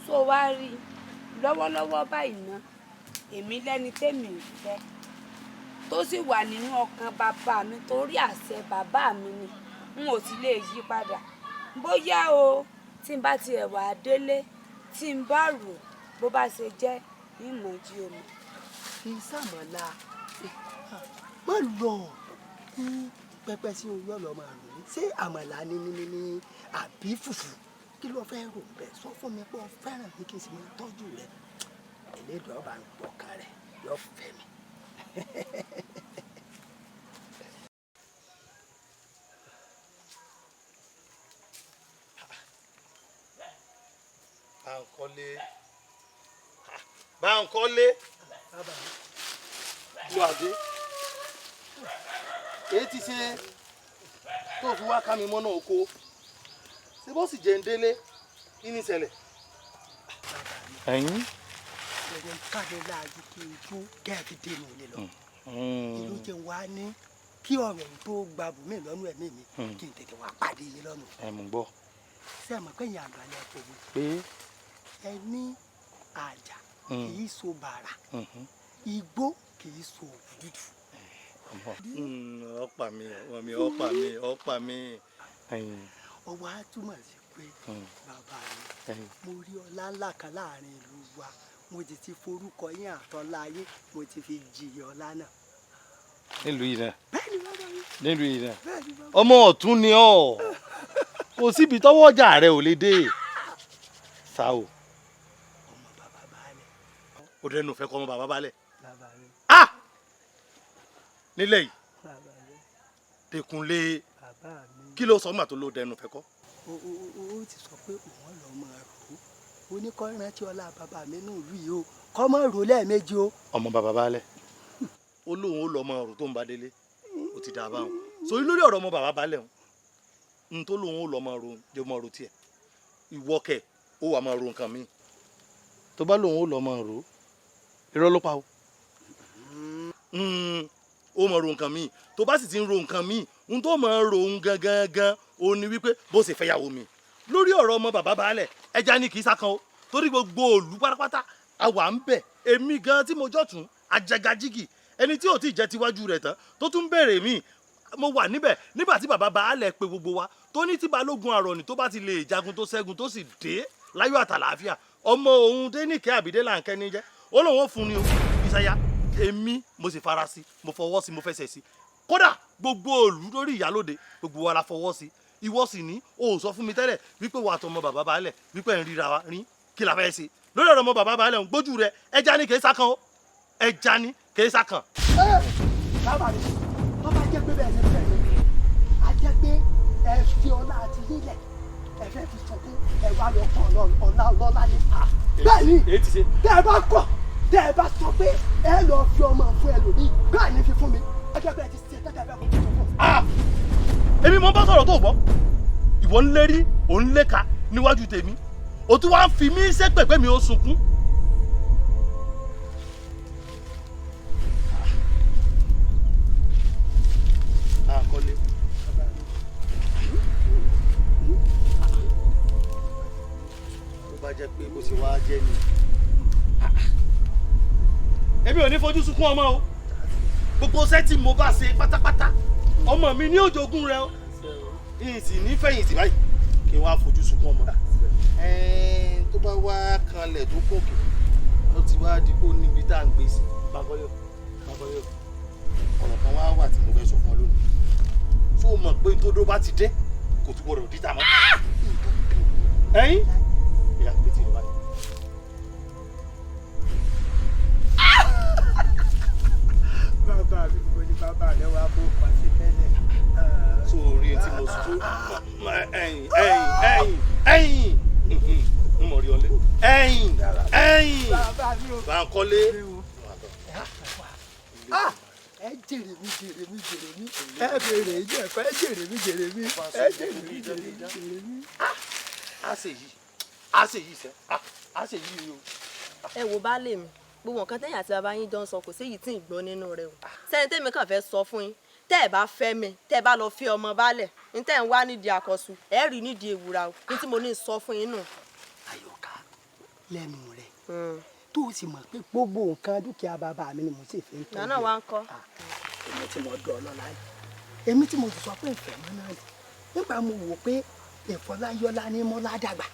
So wá rí lọ́wọ́lọ́wọ́ báyìí ná, èmi lẹ́ni tèmi ń fẹ́, tó sì wà nínú ọkàn bàbá mi torí àṣẹ bàbá mi ni, n ò sì lè yí padà. Bóyá o, tí n bá tiẹ̀ wà délé, tí n bá rò bó bá ṣe jẹ́, ìmọ̀ jí o mọ̀. Kì í sàmọ́lá, má lọ pẹpẹ sí orí ọ̀lọ́ máa rò ní. Ṣé àmàlà ni ní ní ní àbí fùfú? Kí ló fẹ́ rò bẹ́ẹ̀? Sọ fún mi pé o fẹ́ràn mi kí n sì máa tọ́jú rẹ. Ẹlẹ́dàá ọba ń pọkàn rẹ̀ yóò fẹ́ mi. Báńkọ́lé. Báńkọ́lé. Lọ́adé. Èyí ti ṣe tó fi wá ká mi mọ́nà oko. Ṣé bó sì jẹ́ ń délé? Kí ni ìṣẹ̀lẹ̀? Ẹ̀yin. Ẹ̀rọ kájọ láàyè kí n tó kẹ́ẹ̀fì dénú ilé lọ. Ìlú jẹ́ wá ní kí ọ̀rọ̀ yìí tó gba bùnmí lọ́nù ẹ̀mí mi kí n tètè wá pàdé yín lọ́nù. Ẹ mú gbọ́. Ṣé ẹ mọ̀ pé ìyá àgbà ni ẹ kò wí? Pé. Ẹ ní àjà kì í so bàrà. Igbó kì í so òwú dúdú. Ọ̀pá mi, ọmọ mi, ọ̀pá mi, ọ̀pá mi. Ọwọ́ á túmọ̀ sí pé bàbá mi, mo rí ọlá ńlá kan láàrin ìlú wa, mo sì ti forúkọ yín àtọ́lá yín, mo ti fi jìyà ọlá náà. Nílùú yìí náà. Bẹ́ẹ̀ni bàbá mi. Nílùú yìí náà. Bẹ́ẹ̀ni bàbá mi. Ọmọ ọ̀tún ni ọ́, kò síbi tọ́wọ́ ọjà rẹ ò lè dé. Sá o. Ọmọ bàbá baálẹ̀. Ó dẹnu fẹ́ kọ́ ọmọ bàbá baálẹ̀. Bàbá mi. Ah! Nílẹ̀ yìí. Bàbá mi. Dẹkùnlé. Bàbá mi. Kí ló sọ nígbà tó ló dẹnu fẹ́ kọ́? Ó ti sọ pé òun lọ máa rò ó. Ó ní kó rántí ọlá bàbá mi nù ìlú yìí o, kó má rò lẹ́ẹ̀mejì o. Ọmọ bàbá baálẹ̀. Ó lóun ó lọ ọmọ ọ̀rọ̀ tó ń bá délé. Ó ti dà báwọn. Sọ lórí ọ̀rọ̀ ọmọ bàbá baálẹ̀ òun. N tó lóun ó lọ ọmọ ọ̀rọ̀ jẹ́ ọmọ ọ̀rọ̀ tiẹ̀. Ìwọ kẹ̀ ó wà máa ro nǹkan míì. Tó bá lóun ó lọ ọmọ ọ̀rọ̀, irọ́ ló pa o. Ó máa ro nǹkan míì. Tó bá sì ti ń ro nǹkan míì, n tó máa ro òun gangan gan, ó ní wípé bó ṣe fẹ́yàwó mi. Lórí ọ̀rọ̀ ọmọ bàbá baálẹ̀, ẹja ni kì í sákan o. Torí gbogbo òlú pátápátá, a wà ń bẹ̀. Èmi gan tí mo jọ̀tún, ajagajigi, ẹni tí ò tí ì jẹ́ tiwájú rẹ̀ tán, tó tún béèrè mí. Mo wà níbẹ̀ nígbà tí bàbá baálẹ̀ pe gbogbo wa, tó ní tí Balógun Àrọ̀nì tó bá ti lè jagun tó ṣẹ́gun tó sì dé láyọ̀ àtàlàáfíà, ọmọ òun Dénìkẹ́ Àbídé Láǹkẹ́ ní jẹ́, ó lóun ó fún ni o. Ìsáyà, èmi mo sì fara sí, mo fọwọ́ sí, mo fẹsẹ̀ sí. Kódà gbogbo òlú lórí ìyálóde, gbogbo wa la fọwọ́ sí. Ìwọ sì ní o ò sọ fún mi tẹ́lẹ̀ wípé wà á tọmọ bàbá baálẹ̀, wípé ń ríra wa rí, kí la fẹ́ ṣe lórí ọ̀rọ̀ ọmọ bàbá baálẹ̀ ń gbójú rẹ, ẹja ni kì í sákan o, ẹja ni kì í sákan. Bàbá mi, tó bá jẹ́ pé bẹ́ẹ̀ ṣe fẹ́ mi, a jẹ́ pé ẹ fi ọlá àti yílẹ̀, ẹ fẹ́ fi sunkún, ẹ wá lọ kàn ọlá ọlọ́lá ní. Bẹ́ẹ̀ ni, tẹ́ ẹ bá kọ̀, tẹ́ ẹ bá sọ pé ẹ lọ fi ọmọ fún ẹlòmíì, bẹ́ẹ̀ ni fi fún mi, ẹ jẹ́ pé ẹ ti ṣe tẹ́tẹ́ fẹ́ fún mi sunkún. Èmi mo bá sọ̀rọ̀ tó gbọ́, ìwọ ń lérí, ò ń léka níwájú tèmi, o tún wá ń fi mí ṣépè pé mi ò sunkún. Àkọlé. Tó bá jẹ́ pé bó ṣe wá jẹ́ ni. Èmi ò ní fojú sunkún ọmọ o. Gbogbo iṣẹ́ tí mo bá ṣe pátápátá, ọmọ mi ní òjògùn rẹ o. Ìyìn sì ní fẹ̀yìntì báyìí kí n wá fojú sunkún ọmọ. Tó bá wá kanlẹ̀ tó kòkè, ó ti wá di kó níbi tá à ń gbé sí. Bákọ́lé o, Bákọ́lé o, ọ̀rọ̀ kan wá wà tí mo fẹ́ sọ fún ọ lónìí. Tó mọ̀ pé tó dó bá ti dé, kò tún gbọdọ̀ dítà mọ́. Ẹ̀yin? Ìyá gbé tì í báyìí. Bàbá mi, mo ní bàbá rẹ wá bó pa sí tẹ́lẹ̀. Sórí tí mo sọ, ẹ̀yin, ẹ̀yin, ẹ̀yin, ẹ̀yin, n mọ̀ rí ọ lé. Ẹ̀yin, ẹ̀yin, Bánkọ́lé. Ẹ jèrè mi, jèrè mi, jèrè mi, ẹ bèrè ìjẹ̀kọ́, ẹ jèrè mi, jèrè mi, ẹ jèrè mi, jèrè mi, jèrè mi. A ṣe yìí, a ṣe yìí sẹ́, a ṣe yìí o. Ẹ wo baálé mi, gbogbo nǹkan tẹ́yìn àti bàbá yín jọ ń sọ kò séyìí tí ì gbọ́ nínú rẹ̀ o. Sẹ́ni tẹ́mi kàn fẹ́ sọ fún yín, tẹ́ ẹ bá fẹ́ mi, tẹ́ ẹ bá lọ fi ọmọ baálẹ̀, ní tẹ́ ẹ ń wá nídìí àkọ́sù, ẹ rí nídìí ewùrà o, ní tí mo ní sọ fún yín nù. Àyọ̀ká lẹ́nu rẹ̀ tó o sì mọ̀ pé gbogbo nǹkan dúkìá bàbá mi ni mo sì fi ń tọ́jú. Nàánà wa ń kọ́. Èmi tí mo dọ̀ ọ́ lọ́la yìí, èmi tí mo sì sọ pé ìfẹ́ mọ́ náà ni, nígbà mo wò pé Ìfọláyọlá ní mọ́lá dàgbà,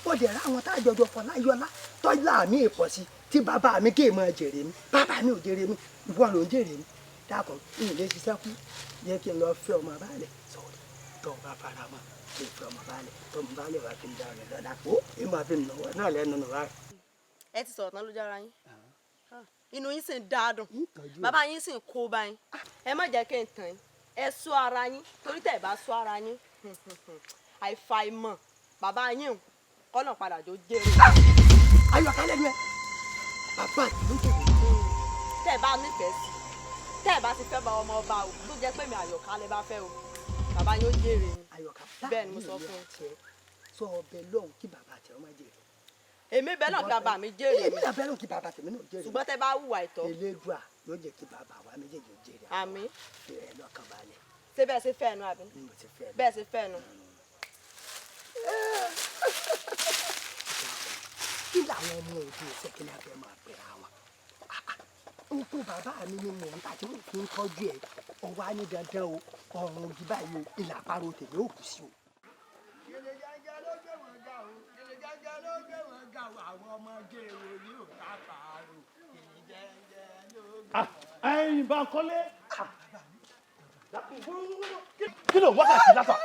ó dẹ̀ rá àwọn tá a jọjọ Fọláyọlá tọ́lá mi ìpọ̀ sí tí bàbá mi kì í máa jèrè mi, bàbá mi ò jèrè mi, ìwọ ló ń jèrè mi. Dákun, n lè ṣiṣẹ́ kú, yẹ kí n lọ fẹ́ ọmọ baálẹ̀ sọ̀rọ̀ tó o bá fara mọ́ kí n fẹ́ ọmọ baálẹ̀ tó ọmọ baálẹ̀ wà fi ń dá ọ̀rẹ́ lọ́la ó èmi máa fi nà wọ́n náà lẹ́nu nù báyìí. Ẹ ti sọ̀rọ̀ tán lójú ara yín, inú yín sì ń dáadùn, bàbá yín sì ń kó bá yín. Ẹ má jẹ́ kí n tàn yín, ẹ ṣọ́ ara yín, torí tẹ̀ bá ṣọ́ ara yín, àìfàìmọ̀ bàbá yín kọ́nà padà jó jèrè. Ayọ̀ká lẹ́nu ẹ̀, bàbá ló jèrè. Tẹ́ ẹ bá nífẹ̀ẹ́ sí, tẹ́ ẹ bá ti fẹ́ bá ọmọ ọba o, tó jẹ́ pé mi Àyọ̀ká lẹ bá fẹ́ o, bàbá yín ó jèrè ni. Àyọ̀ká, bẹ́ẹ̀ ni mo sọ fún un. Sọ ọbẹ̀ lọ́hùn kí bàbá tẹ̀ ọ́ má jèrè. Èmi bẹ́ẹ̀ náà kí bàbá mi jèrè. Èmi náà bẹ́ẹ̀ náà kí bàbá tèmi náà jèrè. Ṣùgbọ́n tẹ́ bá hùwà ìtọ́. Elédùà yóò jẹ́ kí bàbá wa méjèèjì ó jèrè. Àmín. Fèrè lọ́kàn balẹ̀. Ṣé bẹ́ẹ̀ ṣe fẹ́ nu àbí? Mo ti fẹ́ nu. Bẹ́ẹ̀ ṣe fẹ́ nu. Kí làwọn ọmọ òde ìṣẹ́kí náà fẹ́ máa pera wọn? Oko bàbá mi ni mò ń tà tí mò ń fi ń tọ́jú ẹ̀. Ọwọ́ á ní dandan o, ọ̀run ojú báyìí o, ìlà àparò tèmi ò kù sí o. Gèlè gẹ́gẹ́ ló gbé wọn ga o, gèlè gẹ́gẹ́ ló gbé wọn ga o, àwọn ọmọge wo ni ò ká pààrọ̀, gèlè gẹ́gẹ́ ló gbé wọn. Ẹ̀yin Bánkọ́lé, kí ló wákàtí látà,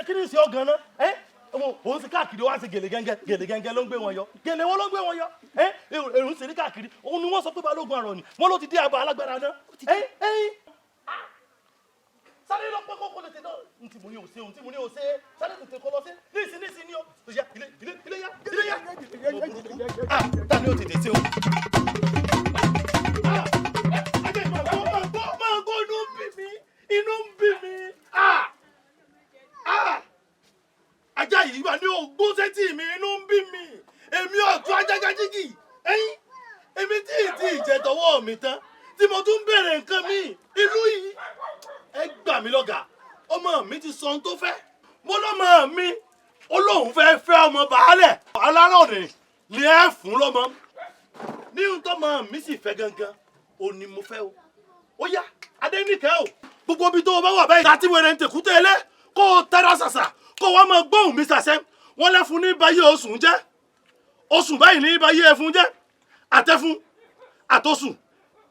kí ni ṣe ọ ganan? Ẹ òun sì káàkiri wá sí gèlè gẹ́gẹ́, gèlè gẹ́gẹ́ ló ń gbé wọn yọ, gèlè wọn ló ń gbé wọn yọ. Ẹ èrò ń ṣe ní káàkiri, òun ni wọ́n sọ pé Balógun àrọ̀ ni wọ́n ló ti dé àbá alágbára náà. Ẹ ẹ̀yin sáré lọ pé kókó lè tẹ náà, n tí mo ní o ṣe, n tí mo ní o ṣe, sáré tètè kó lọ sí níìsín níìsín ní o tó ṣe ilé ilé ilé yá ilé yá. Ah, ta ni o tètè ṣe o? Máa gbọ́, inú ń bí mi, inú ń bí mi. Ah, ah, ajá yìí wà ní ogún sétí mi, inú ń bí mi. Èmi ọ̀tún ajágajìgì ẹ̀yìn, èmi tí ì tí ì jẹ tọwọ́ mi tán tí mo tún béèrè nǹkan mi ìlú yìí. Ẹ gbà mí lọ́gàá, ọmọ mi ti sọ ohun tó fẹ́. Mo lọ́mọ mi ó lóun fẹ́ fẹ́ ọmọ baálẹ̀ alárọ̀nì ni ẹ fún lọ́mọ. Ní ohun tọ́mọ mi sì fẹ́ gangan ò ní mo fẹ́ o. Ó yá Adéníkẹ́ o, gbogbo ibi tó o bá wà báyìí àti wẹ̀rẹ̀ ń tẹ̀kú tẹ́lẹ̀ kó o tẹ́ra ṣàṣà kó o wá máa gbóhùn mi ṣàṣẹ. Wọ́n lẹ́fun ní báyé oṣù jẹ́, oṣù báyìí ní báyé ẹfun jẹ́, àtẹ̀fun àtọ̀sùn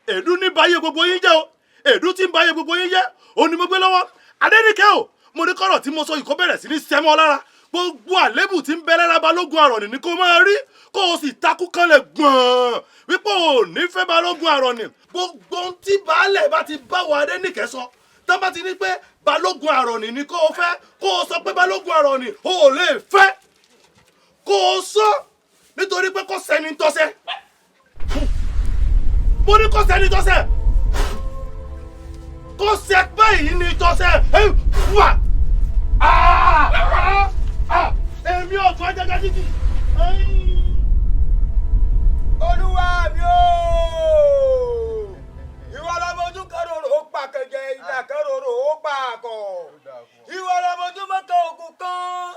èdú ní báyé gbogbo yín jẹ́ o, èdú tí ń báyé gbogbo yín jẹ́ òun ni mo gbé lọ́wọ́. Adéníkẹ́ o, mo ní kọ́rọ̀ tí mo sọ yìí kó bẹ̀rẹ̀ sí ní sẹ́mọ́ lára. Gbogbo àlébù tí ń bẹ lára Balógun àrọ̀nì ni kó máa rí, kó o sì takú kanlẹ̀ gbọ̀n wípé o ò ní fẹ́ Balógun àrọ̀nì. Gbogbo ohun tí baálẹ̀ bá ti bá wa Adéníkẹ́ sọ, tán bá ti ní pé Balógun àrọ̀nì ni kó o fẹ́, kó o sọ pé Balógun àrọ̀nì o ò lè fẹ́, kó o sọ nítorí pé kò sẹ́ni tọ́sẹ̀. Mo ní kò sẹ́ni tọ́sẹ̀, kò sẹ́ báyìí ní tọ́sẹ̀. Ẹ wà èmi ọ̀tún ajága títì. Olúwa mi ooo, ìwọ lọmọ ojú kan rorò ó pa kẹjẹ, ìdá kan rorò ó pa àkọ. Ìwọ lọmọ ojú mọ́kàn ogun kan.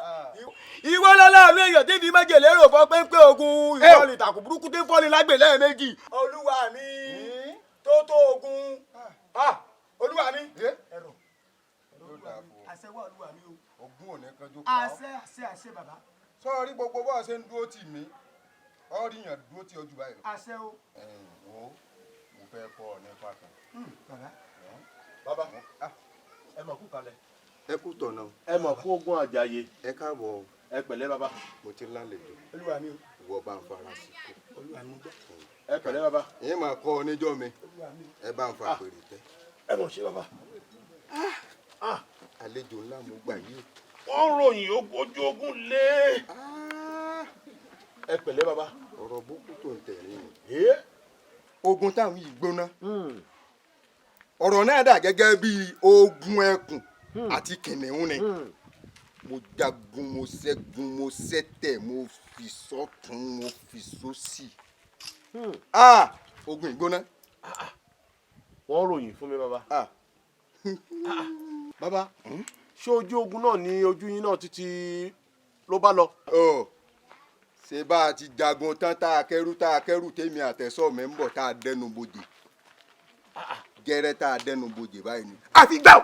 Ìwọ lọ́láàánú èèyàn tí fi májèlé rò fọ́ pé ogun. Ìwọ lè tàkùn burúkú tí ń fọ́ni lágbè lẹ́ẹ̀mejì. Olúwa mi tó tó ogun. Olúwa mi. Ẹ̀rọ. Àṣẹ wà Olúwa mi o. Ogún ò ní kanjú pa ọ́. Àṣẹ àṣẹ àṣẹ bàbá. Sọ́ọ́rí gbogbo bọ́ọ̀ ṣe ń dúró tì mí, ọ́rí yàn dúró tì ọjọ́ báyìí. Àṣẹ o. Ẹ̀yin wo, mo fẹ́ kọ́ ọ nípa kan. Bàbá. Bàbá, ẹ mọ̀ kú kalẹ̀. Ẹ kú tọ̀nà. Ẹ mọ̀ kú ogun àjàyè. Ẹ káàbọ̀. Ẹ pẹ̀lẹ́ bàbá. Mo ti lálejò. Olúwa mi o. Ìwọ bá ń fara sí kú. Olúwa mi gbọ́. Ẹ pẹ̀lẹ́ bàbá. Ìyẹn máa kọ́ ọ níjọ́ mi. Olúwa mi. Ẹ bá ń fa àpèrè tẹ́. Ẹ mọ̀ ṣe bàbá. Àlejò ńlá mo gbà yìí. Wọ́n ròyìn ojú ogun lé. Ẹ pẹ̀lẹ́ bàbá. Ọ̀rọ̀ búkú tó ń tẹ̀lé ni. Ogun táwọn yìí gbóná. Ọ̀rọ̀ náà dà gẹ́gẹ́ bí ogun ẹkùn àti kìnìún ni. Mo jagun, mo ṣẹ́gun, mo ṣẹ̀tẹ̀, mo fi sọ́tún, mo fi sósì. Ogun ìgbóná. Wọ́n ròyìn fún mi bàbá. Bàbá, ṣé ojú ogun náà ni ojú yín náà títí ló bá lọ? Ṣé bá a ti jagun tán tá a kẹ́rù tèmi àtẹ̀sọ́ mi ń bọ̀ tá a dẹnu bodè. Gẹ́rẹ́ tá a dẹnu bodè báyìí ni. Àfi gbà ó!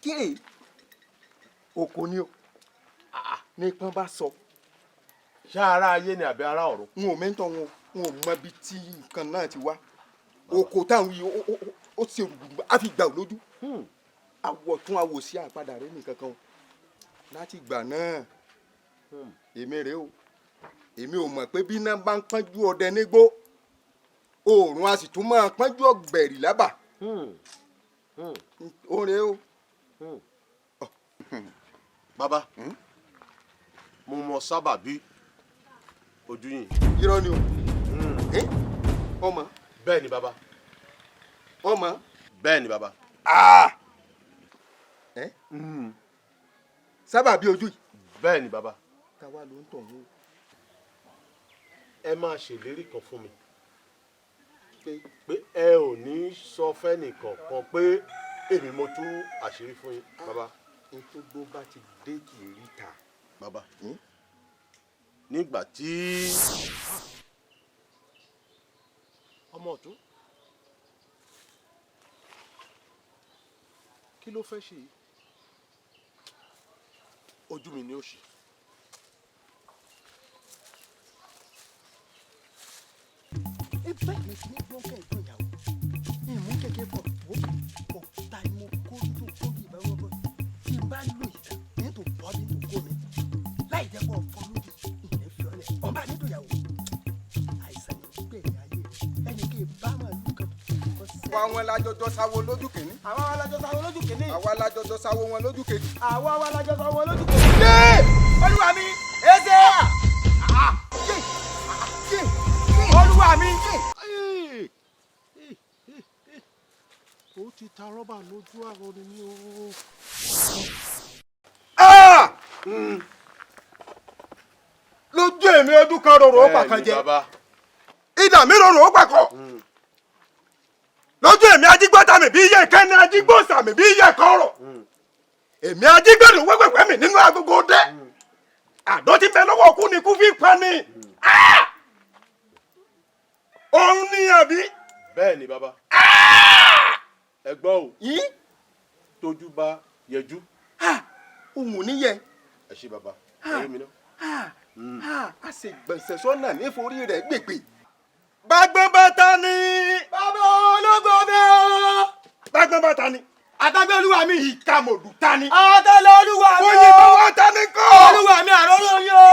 Kí ni? Oko ni o. Ní pọ́n bá sọ. Ṣé ara ayé ni àbí ara ọ̀run? N ò mẹ́ńtọ̀ wọn, n ò mọ ibi tí nǹkan náà ti wá. Oko táwọn yìí ó ṣe rúgurùgbà, àfi gbà ó lójú. Awọ tún awò sí àpadà rẹ nìkan kan. Láti ìgbà náà, èmi rèé o. Èmi ò mọ̀ pé bí iná bá ń pọ́njú ọdẹ nígbó, oòrùn a sì tún máa pọ́njú ọ̀gbẹ̀rì lábà. Ó rèé o. Bàbá, mo mọ sábàbí ojú yìí. Irọ́ ni o. Ọmọ. Bẹ́ẹ̀ ni bàbá. Ọmọ. Bẹ́ẹ̀ ni bàbá. Sábàbí ojú yìí. Bẹ́ẹ̀ ni bàbá. Táwa ló ń tọ̀ wọ́n. Ẹ máa ṣèlérí kan fún mi. Pé ẹ ò ní sọ fẹ́nìkankan pé èmi mo tú àṣírí fún yín bàbá. N tó gbó bá ti dé kì í rí ta. Bàbá, nígbà tí Ọmọ ọ̀tún, kí ló fẹ́ ṣe yìí? Ojú mi ni ó ṣe. Ebe mi ti ní gbọ́n kẹ́ẹ̀gbọ́n ìyàwó ìmú kékeré pọ̀ wó òkúta ni mo kó tó kó bí ìbá wọ́pọ̀ tí n bá lò ìtàn ní tó bọ́ bí tó kó mi láì jẹ́ kó fọ́ lójú ìyẹn fi ọ́lẹ̀ ọba mi tó yàwó àìsàn ní gbẹ̀yìn ayé ẹnì kí n bá máa lù kan kó sẹ́. Àwa wọn lájọjọ sáwo lójú kìíní. Àwa wa lájọ sáwo lójú kìíní. Àwa lájọjọ sáwo wọn lójú kejì. Àwa wa lájọ sáwo lójú kejì. Yé! Olúwa mi, eze! Olúwa mi. Ó ti ta rọ́bà lójú àrùn ni mí o. Lójú èmi ojú kan rorò ó pàkan jẹ. Idà mi rorò ó pàkọ. Lójú èmi ajígbọ́ta mi bí iye kẹ́ni ajígbọ́sà mi bí iye kọ́rọ̀. Èmi ajígbẹ́dùn wẹ́wẹ́wẹ́ mi nínú agogo dẹ́. Àdó ti bẹ lọ́wọ́ kú ni kú fi pa ni. Òun ni àbí. Bẹ́ẹ̀ ni bàbá. Ẹ gbọ́ o. Tójú bá yẹjú. Òun ní yẹ. Ẹ ṣé bàbá. Ẹ rí mi náà. A ṣe gbọ̀nsẹ̀ sọ́nà níforí rẹ̀ gbègbè. Bágbọ́n bá ta ni. Bàbá ológun ọbẹ̀ o. Bágbọ́n bá ta ni. Àtàgbé olúwa mi. Ìkàmọ̀dù ta ni. Àtàlẹ́ olúwa mi o. Òyìnbó wa ta ni kọ́. Olúwa mi àròrò yín o.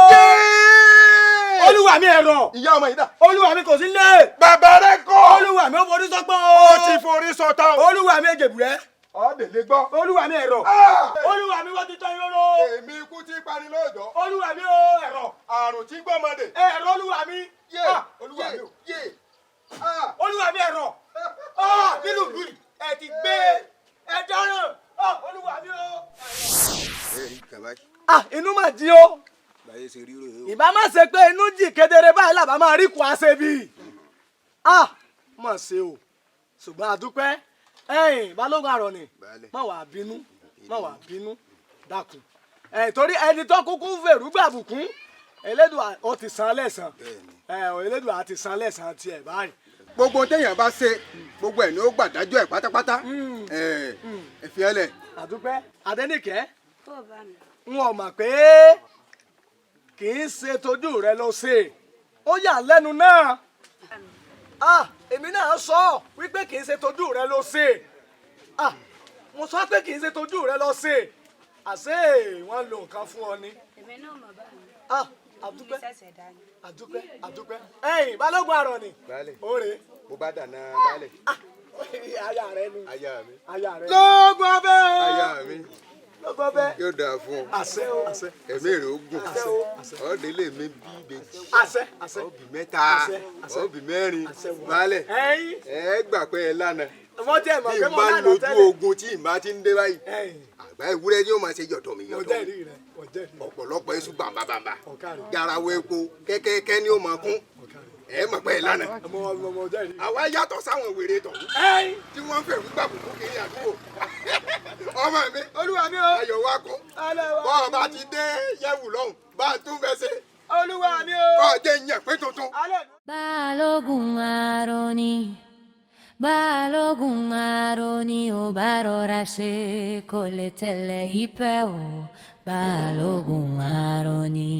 Olúwa mi ẹ̀rọ. Ìyá ọmọ yìí dà. Olúwa mi kò sí lé. Bàbá rẹ kọ́. Olúwa mi ó forí sọgbọ́n o. Ó ti forí sọta o. Olúwa mi èjèbù rẹ. Ọ̀dẹ̀ lè gbọ́. Olúwa mi ẹ̀rọ. Olúwa mi wọ́n ti tọ́ irọ́. Èmi ikú tí pani lóòjọ́. Olúwa mi ó ẹ̀rọ. Àrùn tí gbọ́mọdé. Ẹ̀rọ olúwa mi. Yé Olúwa mi o. Yé. Olúwa mi ẹ̀rọ. Nínú ìlú yìí ẹ ti gbé ẹ dáràn. Olúwa mi o. Inú mà jí o. Ìbá má ṣe pé inú jì kedere báyìí làbá máa rí kù àṣẹ bí. Mà ṣe o, ṣùgbọ́n àdúpẹ́. Ẹ̀yin balógun àrọ̀nì, má wàá bínú, má wàá bínú, dákun. Torí ẹni tó kúkú fèrú gbàbùkún, Elédùà ó ti san lẹ́san. Elédùà ti san lẹ́san tiẹ̀ báyìí. Gbogbo téèyàn bá ṣe, gbogbo ẹ̀ ni ó gbàdájọ́ ẹ̀ pátápátá. Ẹ fi ẹ lẹ̀. Àdúpẹ́. Adéníkẹ́, n ò mọ̀ pé kì í ṣe tójú rẹ ló ṣe, ó yà lẹ́nu náà. Èmi náà sọ wípé kì í ṣe tójú rẹ ló ṣe. Mo sọ pé kì í ṣe tójú rẹ ló ṣe, àṣé wọ́n lo nǹkan fún ọ ni. Èmi náà mọ̀ bá mi. Àdúpẹ́, àdúpẹ́, àdúpẹ́. Ẹ̀yin balógun àrọ̀nì. Òrè. Mo bá dànà baálẹ̀. Aya rẹ nu. Aya mi. Aya rẹ. Lóògùn abẹ́ o. Aya mi. Lóògùn abẹ́. Yóò dáa fún ọ. Àṣẹ o. Àṣẹ. Ẹ̀mí rẹ̀ ó gùn. Àṣẹ o. Àṣẹ. Ọ̀dẹ lè mi bí ìbejì. Àṣẹ. Àṣẹ. Ọ̀bì mẹ́ta. Àṣẹ. Àṣẹ. Ọ̀bì mẹ́rin. Àṣẹ wọ. Baálẹ̀. Ẹ̀yin. Ẹ gbà pé ẹ lánàá. Wọ́n tiẹ̀ mọ̀ pé mo Bí n bá lánàá lójú tẹ́lẹ̀. ogun tí ìbá ti ń dé báyìí. Àgbá ewúrẹ́ yóò máa ṣe yọ̀dọ̀ mi Mo yọ̀dọ̀ mi. jẹ́rìí rẹ̀, mo jẹ́rìí rẹ̀. Ọ̀pọ̀lọpọ̀ iṣu bàǹbàǹbà. Ọ̀kàrẹ̀. Garawo epo kẹ́kẹ́kẹ́ ni ó máa kún. Ẹ mọ̀ pé ẹ lánàá. Mo jẹ́rìí. Àwa yàtọ̀ sáwọn wèrè tọ̀hún. Tí wọ́n ń fẹ̀rù gbàbùkún kiri àdúgbò. Ọmọ mi. Olúwa mi o. Ayọ̀ wa kún. Bọ́ọ̀ bá ti dé yẹ̀wù lọ́hùn, bá a tún fẹ́ ṣe. Olúwa mi o. Kọ́ ọ jẹ́ ìyẹn pé tuntun. Balógun àròní, balógun àròní ò bá rọra ṣe kò lè tẹ̀lé ìpẹ́ o. Balógun àròní.